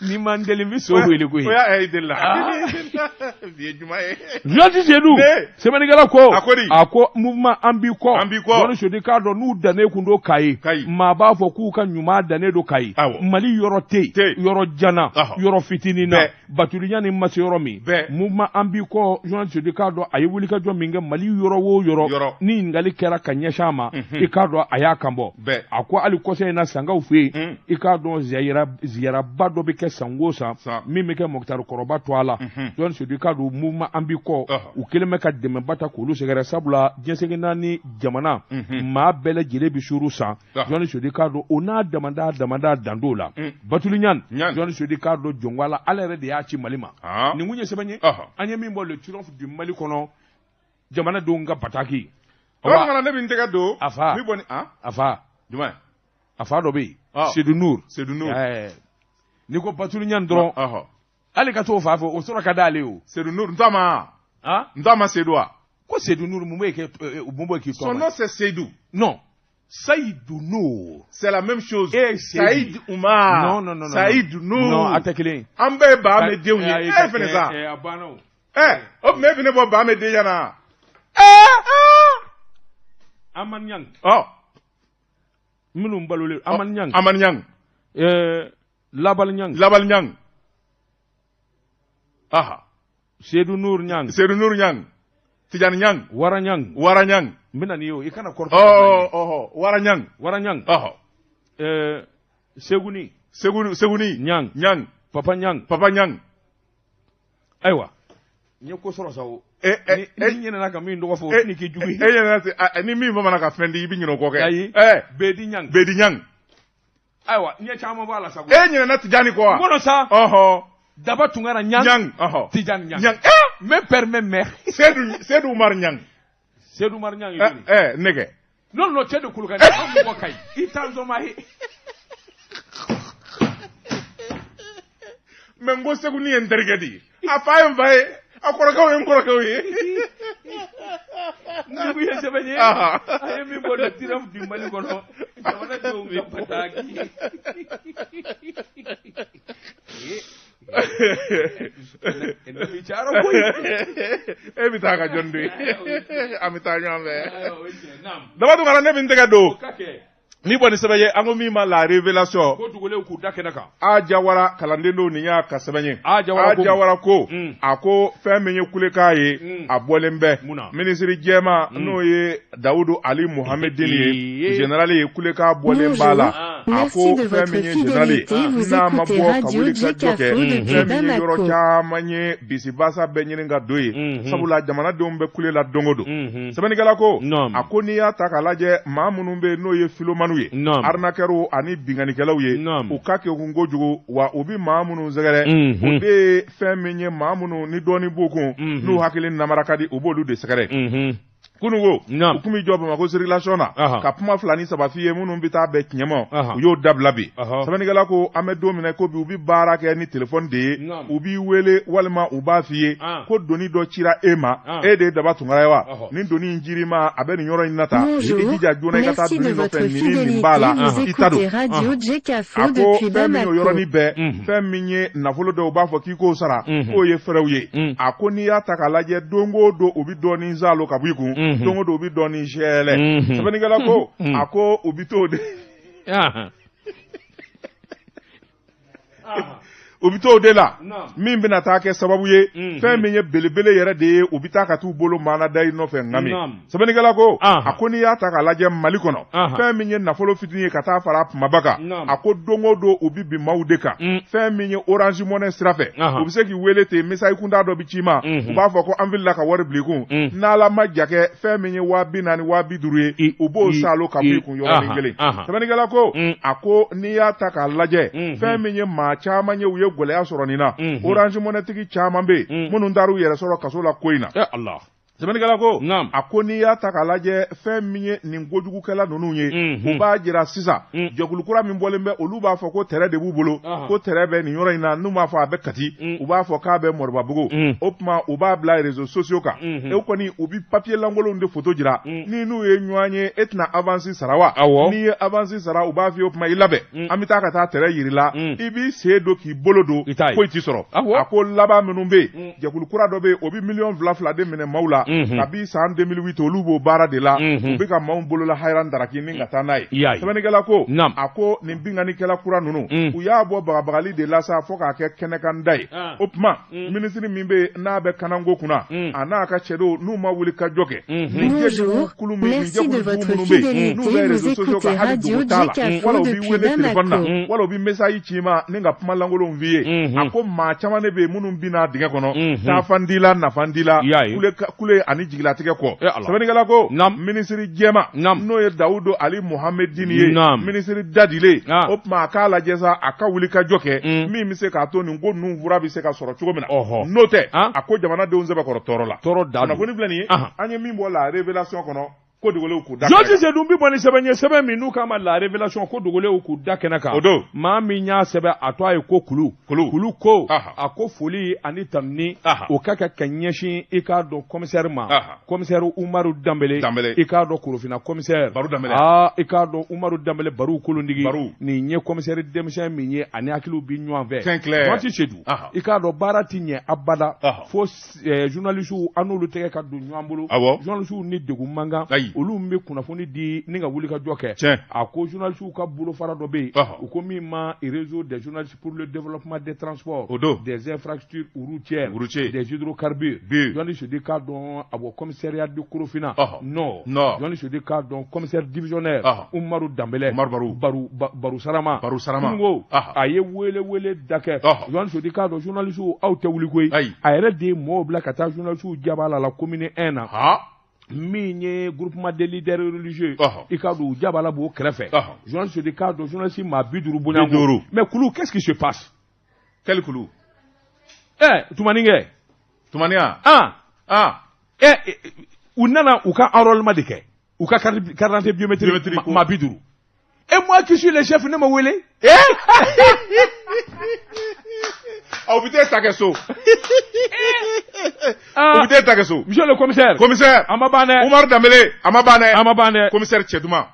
Ni man deli n bɛ so wele koyi.
O y'a ye deli la. Bi ye juma ye.
Journaliste Seydou. Sɛbɛnnikɛla ko. A ko di. A ko mouvement an b'i kɔ.
An b'i kɔ.
Journaliste Seydou k'a dɔn n'u dannen kun don Kayi.
Kayi.
Maa b'a fɔ k'u ka ɲuman dannen don Kayi.
Awɔ.
Mali yɔrɔ tɛ yen. Yɔrɔ jan na. Yɔrɔ fitinin na. Batuli Ɲani ma se yɔrɔ min. Mouvement an b'i kɔ journaliste Seydou k'a dɔn a ye wulikajɔ min kɛ Mali yɔrɔ o yɔrɔ. Ni ɲininkali kɛra ka ɲɛsin a ma. I k'a dɔn a y'a kan bɔ. A ko hali kɔsa in na Sankaw fɛ yen. I k'a dɔn ziyaraba dɔ bɛ kɛ san o san min bɛ kɛ Mɔkutari Kɔrɔba to a la. Journaliste Seydou k'a dɔn mouvement an b'i kɔ u kɛlen bɛ ka dɛmɛba ta k'olu sɛgɛrɛ sabula diɲɛ naani jamana maa bɛɛ lajɛlen bɛ suru san. Journaliste Seydou k'a dɔn o n'a damada dan t'o la. Batuli Ɲani journaliste Seydou k'a dɔn jɔnko Ala Ala yɛrɛ de y'a ci Mali ma. Nin kun ye sɛbɛn ye an ye min bɔ le triomphe du Mali kɔnɔ jamanadenw ka bataki.
Ne bɛ n tɛgɛ don.
A fa. A fa.
Jumɛn?
A fa dɔ bɛ yen. Seydou Nour.
Seydou Nour.
N'i ko Batuli Ɲani dɔrɔn. Hali ka t'o fa fɛ o sɔrɔ ka d'ale ye o.
Seydou Nour n t'a ma. N t'a ma Seydou wa.
Ko Seydou Nour mun b'e kɛ mun b'e k'i tɔgɔ?
Son nom c'est Seydou.
Non. Saïdou Nour.
C'est la même chose.
Eh,
Saïd Oumar.
Non, non, non.
Saïd Nour.
Non, a tɛ kelen ye.
An bɛɛ ye Baame denw ye. E fɛnɛ sa.
A banna o.
O tuma e fɛnɛ bɔ Baame den ɲɛna.
Amani Ɲang.
Ɔ.
Minnu balolen Amani Ɲang.
Amani Ɲang.
Labal Ɲang.
Labal Ɲang. Aha.
Seydou Nour Ɲang.
Seydou Nour Ɲang. Tijani Ɲang.
Wara Ɲang.
Wara Ɲang.
N bɛna n'i ye o i kana kɔrɔfɔ.
Wara Ɲang.
Wara Ɲang. Seguni.
Seguni.
Ɲang.
Ɲang.
Papa Ɲang.
Papa Ɲang.
Ayiwa. N ye ko sɔrɔ sa o. Ni ɲinɛna ka min tɔgɔ fɔ o tɛ k'i jugu ye.
E ɲinɛna ni min bamanan ka fɛn di i bɛ ɲinɛ o kɔ kɛ.
Ayi. Bedi Ɲang.
Bedi Ɲang.
Ayiwa n ye caman bɔ a la sa.
E ɲinɛna Tijani kɔ wa?
N kɔnɔ sa. Daba Tunkara Ɲang.
Ɲang.
Tijani Ɲang.
Ɲang.
Même père même mère.
Seydou Oumar Ɲang.
Seydou Oumar Ɲang ye jɔni ye?
Ne kɛ.
Non non cɛ de Kolokani an mɔgɔ Kayi. I t'an sɔn ye.
Mais n ko Seguni ye n terikɛ de ye. A fa ye n fa ye. A kɔrɔkɛw ye n kɔrɔkɛw ye.
Ni kun ye sɛbɛn ye. A ye min bɔ le triomphe du Mali kɔnɔ jamanadenw ka bataki.
E bɛ taa ka jɔn to yen. An bɛ taa ɲɔgɔn fɛ. Daba Tunkara ne bɛ n tɛgɛ don. Ni bɔ ni sɛbɛn ye, an ko min ma La Révélation.
Ko dugulenw k'u da kɛnɛ kan.
A Jawara, kalanden don, nin y'a ka sɛbɛn ye.
A Jawara ko.
A Jawara ko, a ko fɛn min ye kulekan ye, a bɔlen bɛ minisiri jɛma, n'o ye Dawudu Ali Muhamedini ye, général ye, kulekan bɔlen b'a la. A ko fɛn min ye général ye, n'a ma bɔ ka wuli ka jɔ kɛ, fɛn min ye yɔrɔ caman ye, bisibasa bɛ ɲini ka don yen, sabula jamanadenw bɛ kule la don o don. Sɛbɛnnikɛla ko, a ko n'i y'a ta k'a lajɛ, maa minnu bɛ yen n'o ye filomaniw ye, arnaqueurs ani binkannikɛlaw ye, u ka kekun kojugu, wa u bɛ maa minnu sɛgɛrɛ, o de ye fɛn min ye maa minnu ni dɔɔni b'u kun, n'u hakili namara ka di, u b'olu de sɛgɛrɛ. Kununko u tun bɛ jɔ Bamakɔ circulation na ka kuma 2 ni 3 f'i ye minnu bɛ taa bɛn tiɲɛ ma, u y'o dabila bi. Sɛbɛnnikɛla ko an bɛ don min na ko bi, u bɛ baara kɛ ni téléphone de ye, u b'i wele walima u b'a f'i ye ko doni dɔ cira e ma, e de ye Daba Tunkara ye wa, nin doni in cir'i ma, a bɛ nin yɔrɔ in na tan, i jija joona i ka taa doni nɔfɛ, nin nin b'a la, i ta don. A ko fɛn min o yɔrɔnin bɛɛ, fɛn min ye nafolo dɔw, u b'a fɔ k'i k'o sara, k'o ye fɛrɛw ye. A ko n'i y'a ta k'a lajɛ, don o don u bɛ dɔɔnin zalo ka bɔ i kun, don o don u bɛ dɔɔnin sɛlɛ. Sɛbɛnnikɛla ko, a ko u bɛ t'o de u bɛ t'o de la, min bɛna taa kɛ sababu ye, fɛn min ye belebele yɛrɛ de ye, u bɛ taa ka t'u bolo maana da i nɔfɛ ŋami. Sɛbɛnnikɛla ko, a ko n'i y'a ta k'a lajɛ Mali kɔnɔ, fɛn min ye nafolo fitinin ye ka taa fara kumaba kan, a ko don o don u bɛ bin maaw de kan. Fɛn min ye Orange Money sira fɛ, u bɛ se k'i wele ten, message kuntan dɔ bɛ ci i ma, u b'a fɔ ko an filila ka wari bila i kun, n'Ala ma ja kɛ, fɛn min ye 40 000, 50 000 ye, u b'o salo ka bɔ i kun yɔrɔnin kelen. Sɛbɛnnikɛla ko, a ko n'i y'a ta k'a lajɛ, fɛn min ye maa caman ye, u ye gɛlɛya sɔrɔ nin na. Orange Money tigi caman bɛ yen minnu taar'u yɛrɛ sɔrɔ kaso la ko in na. Sɛbɛnnikɛla ko, a ko n'i y'a ta k'a lajɛ, fɛn min ye nin kojugukɛla ninnu ye, u b'a jira sisan jɛkulu kura min bɔlen bɛ, olu b'a fɔ ko tɛrɛ de b'u bolo, ko tɛrɛ bɛ nin yɔrɔ in na, n'u b'a fɔ a bɛ Kati, u b'a fɔ k'a bɛ Moribabugu, o tuma u b'a bila réseaux sociaux kan. E kɔni, u bɛ papier lankolonw de photo jira ni n'u ye ɲɔgɔn ye, e tɛna avance sara wa? N'i ye avance sara, u b'a fɔ i ye o tuma i labɛn, an bɛ taa ka taa tɛrɛ yir'i la, i b'i sen don k'i bolo don, foyi t'i sɔrɔ. A ko laban minnu bɛ yen, jɛkulu kura dɔ bɛ yen, o bɛ miliyɔn 2 2 de minɛ maaw la kabi san 2008, olu b'o baara de la, u bɛ ka maaw bolola hayran daraki ni ka taa n'a ye. Sɛbɛnnikɛla ko, a ko nin binkannikɛla kura ninnu, u y'a bɔ bagabagali de la sa fo k'a kɛ kɛnɛkanda ye. O tuma minisiri min bɛ yen n'a bɛ kananko kunna, a n'a ka cɛdenw, n'u ma wuli ka jɔ kɛ, nin jɛkulu kulu min, nin jɛkulu minnu bɛ yen n'u bɛ réseaux sociaux kan, hali dugu t'a la, wala u b'i wele téléphone na, wala u bɛ message ci i ma ni ka kuma lankolonw f'i ye. A ko maa caman de bɛ yen minnu binna dingɛ kɔnɔ, taafan t'i la, nafan t'i la, kule ani jigilatigɛ kɔ. Sɛbɛnnikɛla ko, minisiri jɛma, n'o ye Dawudu Ali Muhamedini ye, minisiri dadilen, o tuma a k'a lajɛ sa, a ka wuli ka jɔ kɛ min bɛ se k'a to nin ko ninnu fura bɛ se ka sɔrɔ cogo min na. N'o tɛ, a ko jamanadenw sɛbɛkɔrɔ tɔɔrɔ la.
Tɔɔrɔ da.
Kunnafoni filɛ nin ye, an ye min bɔ La Révélation kɔnɔ, ko dogolenw k'u da.
Jɔsi Sedu bɛ bɔ ni sɛbɛn ye, sɛbɛn min n'u k'a ma La Révélation, ko dogolenw k'u da kɛnɛ kan.
O don.
Maa min y'a sɛbɛn, a tɔgɔ ye ko Kulu.
Kulu.
Kulu ko, a ko foli ani tanuni, o ka kɛ ka ɲɛsin i k'a dɔn commissaire ma, commissaire Umaru Danbele.
Danbele.
I k'a dɔn Korofina commissaire.
Baru Danbele.
Aa, i k'a dɔn Umaru Danbele, Baru Kolondigi.
Baru.
Nin ye commissaire denmisɛn min ye, ani hakiliw bi ɲɔgɔn fɛ.
C'est clair.
Jɔsi Sedu, i k'a dɔn baara ti ɲɛ abada fo journalistes, an n'olu tɛgɛ ka don ɲɔgɔn bolo. Journalistes ni degun man kan, olu bɛ kunnafoni di ni ka wuli ka jɔ kɛ. A ko journalistes ka bolofara dɔ bɛ yen, u ko min ma Réseau des journalistes pour le développement des transports,
o don,
des infrastructures routières,
routiers,
des hydrocarbures. Jɔnni Sedu k'a dɔn, a bɔ commissariat de Korofina Nord. Jɔnni Sedu k'a dɔn, commissaire divisionnaire Umaru Danbele.
Umaru Baru.
Baru Baru Sarama.
Baru Sarama.
Ko a ye wele wele da kɛ. Jɔnni Sedu k'a dɔn, journalistes, aw tɛ wuli koyi. A yɛrɛ de ye mɔgɔw bila ka taa journalistes jaba la commune 1 na, min ye groupement des leaders religieux, i k'a dɔn u jabala b'o kɛrɛfɛ. Journaliste de k'a dɔn, journaliste maa 50 bonya. Mais Kulu, qu'est-ce qui se passe?
Quel Kulu?
Ɛ, Tumanikɛ.
Tumaniya.
Ah.
Ah.
Ɛ, u nana u ka enrôlement de kɛ, u ka carte d'identité biométrique, maa 50. Et moi qui suis le chef, ne ma wele.
Aw bɛ t'e ta kɛ so. U bɛ t'e ta kɛ so.
Monsieur le commissaire.
Commissaire.
A ma ban dɛ.
Umaru Danbele, a ma ban dɛ.
A ma ban dɛ.
Commissaire cɛ duman.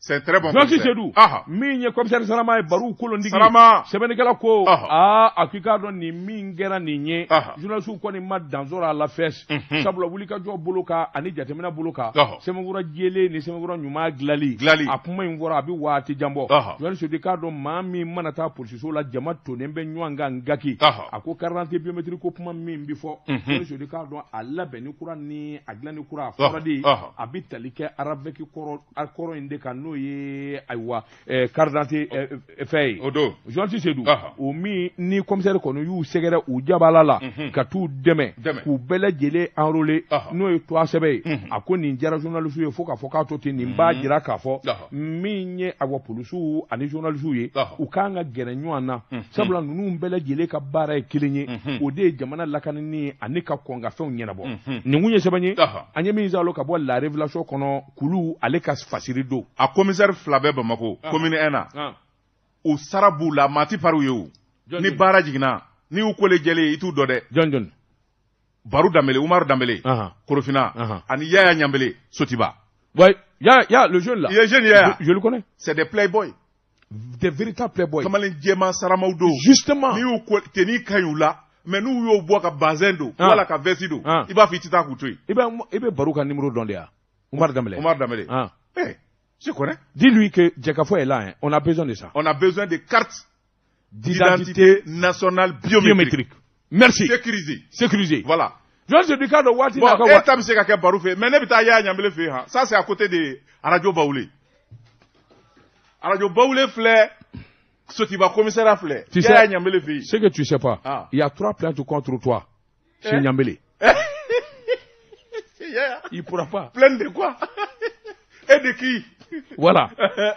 C'est très bon.
Journaliste Seydou. Min ye commissaire Sarama ye Baru Kolondigi. Sarama. Sɛbɛnnikɛla ko. Aa a k'i k'a dɔn nin min kɛra nin ye. Journaliste kɔni ma dan sɔrɔ a la fɛs. Sabula wulikajɔ bolo kan ani jateminɛ bolo kan. Sɛbɛnfura jɛlen ni sɛbɛnfura ɲuman dilanli. A kuma in fɔra a bɛ waati jan bɔ. Journaliste Seydou k'a dɔn maa min mana taa polisiso la jama tonnen bɛ ɲɔgɔn kan gaki. A ko carte d'identité biométrique ko kuma min bɛ fɔ. Journaliste Seydou k'a dɔn a labɛnni kura ni a dilanni kura a fɔra de. A bɛ tali kɛ RAVEC kɔrɔ in de kan n'o ye ayiwa carte d'identité fɛn ye.
O don.
Journaliste Seydou. O min ni commissaire kɔni y'u sɛgɛrɛ u jabala la. Ka t'u dɛmɛ. K'u bɛɛ lajɛlen enrôler. N'o ye tɔgɔ sɛbɛn ye. A ko nin diyara journaliste ye fo k'a fɔ k'a to ten nin b'a jira k'a fɔ. Min ye awa polisiw ani journaliste ye. U kan ka gɛrɛ ɲɔgɔn na. Sabula ninnu bɛɛ lajɛlen ka baara ye kelen ye. O de ye jamana lakanani ani ka kɔn ka fɛnw ɲɛnabɔ. Nin kun ye sɛbɛn ye. An ye min sɔrɔ ka bɔ La Révélation kɔnɔ kulu ale ka fasiri don.
A commissaire fila bɛ Bamako commune 1 na. U sara b'u la maa ti pari u ye o. Ni baara jiginna n'i y'u kole jɛlen i t'u dɔn dɛ.
Jɔn.
Baru Danbele Umaru Danbele. Korofina ani Yaya Ɲanbele Sotiba.
Ouais, ya le jeune là.
Le jeune Yaya.
Je le connais.
C'est des playboys.
Des véritables playboys.
Kamalen jɛman saramaw don.
Justement.
N'i y'u ko tenue ka ɲi u la. Mais n'u y'o bɔ ka bazin don wala ka veste don i b'a fɔ i tɛ taa k'u to yen.
I bɛ Baru ka numéro dɔn de ya. Oumar Dembélé.
Oumar Dembélé. Eh, je connais.
Dis-lui que Djekafo est là, hein. On a besoin de ça.
On a besoin de cartes d'identité nationale biométrique.
Merci.
Sécurisée.
Sécurisée.
Voilà.
Journaliste du cadre waati
bon, e ta bɛ se ka kɛ Baru fɛ mais ne bɛ taa Yaya Ɲanbele fɛ yen han. Ça c'est à côté de Radio Baoulé. Radio Baoulé filɛ. Sotiba commissariat filɛ.
Tu sais,
Yaya Ɲanbele fɛ yen.
Ce que tu sais pas, il y a 3 plaintes contre toi chez Ɲanbele. Il pourra pas.
Plainte de quoi? Et de qui?
Voilà.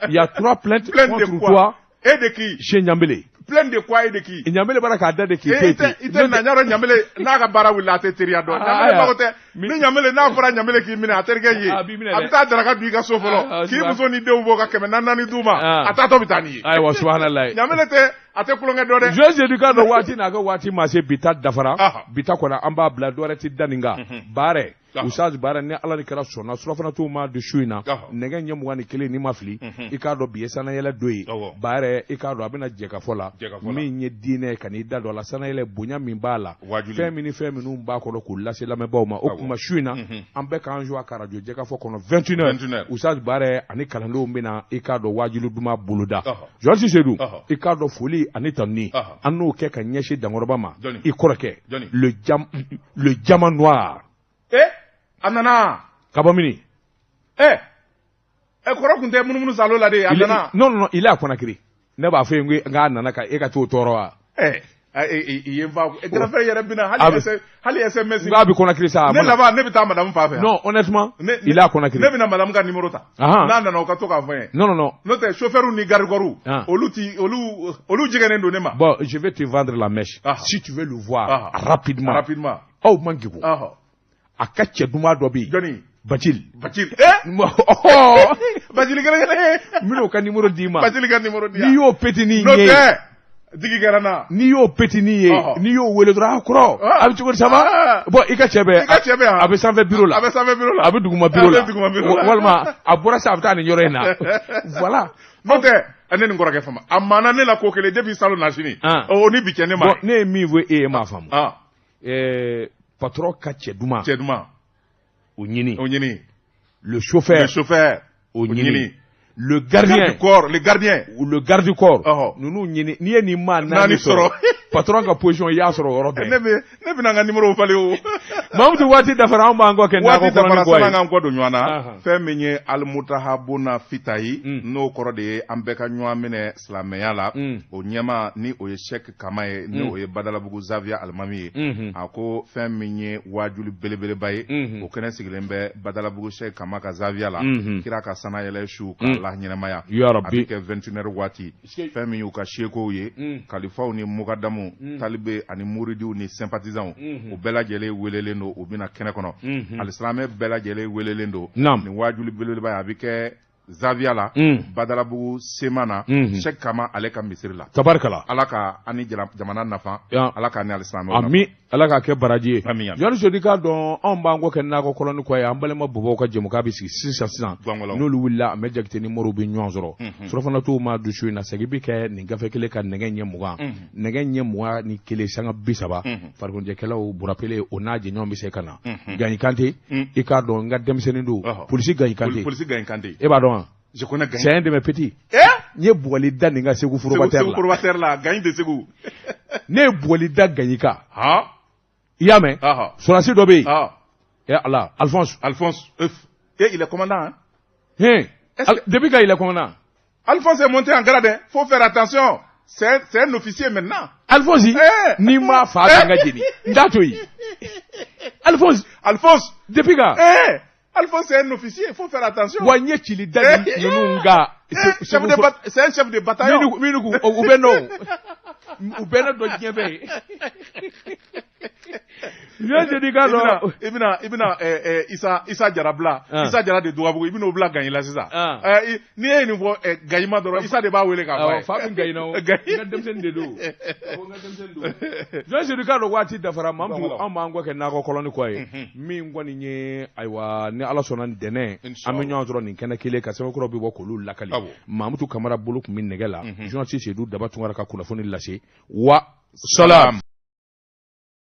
Il y a 3 plaintes
plainte
contre
de quoi?
Toi.
Et de qui?
Chez Ɲanbele.
Plainte de quoi et de qui?
Ɲanbele bɔra k'a da de k'i
to yen. I tɛ na ɲarɔ Ɲanbele n'a ka baara wulila a tɛ teriya dɔn. Ɲanbele mago tɛ. Ni Ɲanbele n'a fɔra Ɲanbele k'i minɛ a terikɛ ye. A bɛ taa daraka dun i ka so fɔlɔ. K'i muso ni denw bɔ ka 400 d'u ma. A taatɔ bɛ taa n'i ye.
Ayiwa subahanallahi.
Ɲanbele tɛ a tɛ kulonkɛ dɔn dɛ.
Journaliste du cadre waati n'a ka waati ma se bi ta dafara. Bi ta kɔni an b'a bila dɔwɛrɛ tɛ da nin kan. Baarɛ. Oustaz Baara ni Ala ni kɛra sɔnna surafana t'u ma di su in na nɛgɛ ɲɛ 21 n'i ma fili i k'a dɔn bi ye sanayɛlɛ don ye Baara i k'a dɔn a bɛna jɛkafɔ la min ye diinɛ ka n'i da don a la sanayɛlɛ bonya min b'a la fɛn min ni fɛn minnu b'a kɔnɔ k'u lase lamɛnbaaw ma o tuma su in na an bɛɛ k'an jɔ a ka radio jɛkafɔ kɔnɔ 21h Oustaz Baara ani kalandenw bɛna i k'a dɔn waajuli duman boloda Journaliste Seydou i k'a dɔn foli ani tanuni an n'o kɛ ka ɲɛsin Dankɔrɔba ma i kɔrɔkɛ le diamant noir.
A nana.
Ka bɔ mini?
Kɔrɔ tun tɛ munumunu salo la de, a nana.
Non, il est à Conakry. Ne b'a fɔ yen ko n'a nana ka e ka t'o tɔɔrɔ wa?
I ye n fa grand frère yɛrɛ bɛna hali SMS.
N k'a bɛ Conakry sa.
Ne laban ne bɛ taa madame fa fɛ.
Non, honnêtement, il est à Conakry.
Ne bɛna madame ka numéro ta. N'a nana o ka to k'a fɔ n ye.
Non.
N'o tɛ chauffeur ni garde corps olu ti olu jɛngɛnnen don ne ma.
Bon, je vais te vendre la mèche. Si tu veux le voir rapidement.
Rapidement.
Aw man kegun. A ka cɛ duman dɔ bɛ yen.
Jɔnni?
Bacili.
Bacili. Bacili kelen kelen.
N bɛn'o ka numéro d'i ma.
Bacili ka numéro di yan.
N'i y'o petini ye.
N'o tɛ digi kɛra n na.
N'i y'o petini ye. N'i y'o wele dɔrɔn a kɔrɔ. A bɛ cogo di ça va? Bon i ka cɛ bɛ.
I ka cɛ bɛ yan.
A bɛ sanfɛ bureau la.
A bɛ sanfɛ bureau la.
A bɛ duguma bureau la.
A bɛ duguma bureau la.
Walima a bɔra sisan a bɛ taa nin yɔrɔ in na. Voilà.
N'o tɛ ne ni n kɔrɔkɛ fama a maana ne la ko kelen depuis salon na sini. O ni bi cɛ ne ma.
Bon ne ye min fɔ e ye m'a faamu. Patron ka cɛ duman.
Cɛ duman.
O ɲini.
O ɲini.
Le chauffeur.
Le chauffeur.
O ɲini. Le gardien.
Garde du corps, le gardien.
Ou le garde du corps. Ninnu ɲini n'i ye nin maa naani sɔrɔ. Patron ka position i y'a sɔrɔ o yɔrɔ bɛɛ.
Ne bɛna n ka numéro falen o.
Mamutu waati dafara anw b'an kɔ kɛ nakɔ kɔnɔ ni kɔ ye.
Waati dafara sanni an k'an kɔ don ɲɔgɔn na. Fɛn min ye alimutahabuna fitayi. N'o kɔrɔ de ye an bɛɛ ka ɲɔgɔn minɛ silamɛya la. O ɲɛmaa ni o ye Sɛki Kama ye ni o ye Badalabugu Zaviya alimami ye. A ko fɛn min ye waajuli belebeleba ye. O kɛnɛ sigilen bɛ Badalabugu Sɛki Kama ka Zaviya la. Kira ka sanayɛlɛ su k'a la ɲɛnamaya.
Ya Rabbi.
A bɛ kɛ 21h waati. Fɛn min y'u ka sekow ye. Kalifaw ni mugadamu. Talibe ani muridiw ni sympathisants. U bɛɛ lajɛlen welelen don u bɛna kɛnɛ kɔnɔ. Alisilamɛ bɛɛ lajɛlen welelen don. Nin waajuli belebeleba ye a bɛ kɛ Zawiya la Badalabugu sema na Sɛki Kama ale ka misiri la.
Tabarikala.
Ala ka an ni jamana nafa. Ala k'an ni alisilamɛw
nafa. Ami Ala k'a kɛ baraji ye. Ami ami. Jɔnni Sedu k'a dɔn anw b'an kɔ kɛ nakɔ kɔlɔni kɔ ye an balima bɔbɔw ka jɛmukan bɛ sigi sisan sisan. N'olu wulila Amɛdi Jakite ni Moriw bɛ ɲɔgɔn sɔrɔ. Surɔfana t'u ma dusu in na segin bɛ kɛ nin gafe kelen kan nɛgɛ ɲɛ 20. Nɛgɛ ɲɛ 21:30 farikoloɲɛnajɛkɛlaw Burapele o n'a jɛɲɔgɔn bɛ se ka na. Gaɲi Kante i k'a dɔn n ka denmisɛnnin don polisi Gaɲi Kante.
Polisi Gaɲi Kante.
E b'a dɔn wa?
Je connais Gaɲi.
C'est un de mes petits. N ye bugɔli da nin kan Segu foroba terre la.
Segu foroba terre la Gaɲi de Segu.
Ne ye bugɔli da Gaɲi kan. I y'a mɛn? Sɔrɔdasi dɔ bɛ yen. Eh Ala Alphonse.
Alphonse. Et il est commandant hein?
Hein. Depuis quand il est commandant?
Alphonse est monté en grade, hein. Faut faire attention. C'est un officier maintenant.
Alphonse, n'i m'a fa bɛ n ka jeni. N t'a to yen. Alphonse.
Alphonse.
Depuis quand?
Alphonse est un officier, il faut faire attention.
Wa n ye cili da ninnu kan.
C'est un chef de bataillon.
Minnu u bɛ nɔ u bɛ ne dɔn diɲɛ bɛɛ ye. Vieux Sedu k'a dɔn.
I bɛna Isa Jara bila. Isa Jara de Dugabugu i bɛn'o bila Gaɲi la sisan. N'i ye nin fɔ Gaɲi ma dɔrɔn Isa de b'a wele k'a fɔ a ye.
Fa bɛ Gaɲi na o. N ka denmisɛnnin de don. Vieux Sedu k'a dɔn waati dafara Mamutu anw b'an kɔ kɛ nakɔ kɔlɔni kɔ ye. Min kɔni ye ayiwa ni Ala sɔnna ntɛnɛn an bɛ ɲɔgɔn sɔrɔ nin kɛnɛ kelen kan sɛbɛnkɔrɔ bɛ bɔ k'olu lakali. Mamutu Kamara bolo tun bɛ nɛgɛ la. Journaliste Sedu Daba Tunkara ka kunnafoni lase wa salam.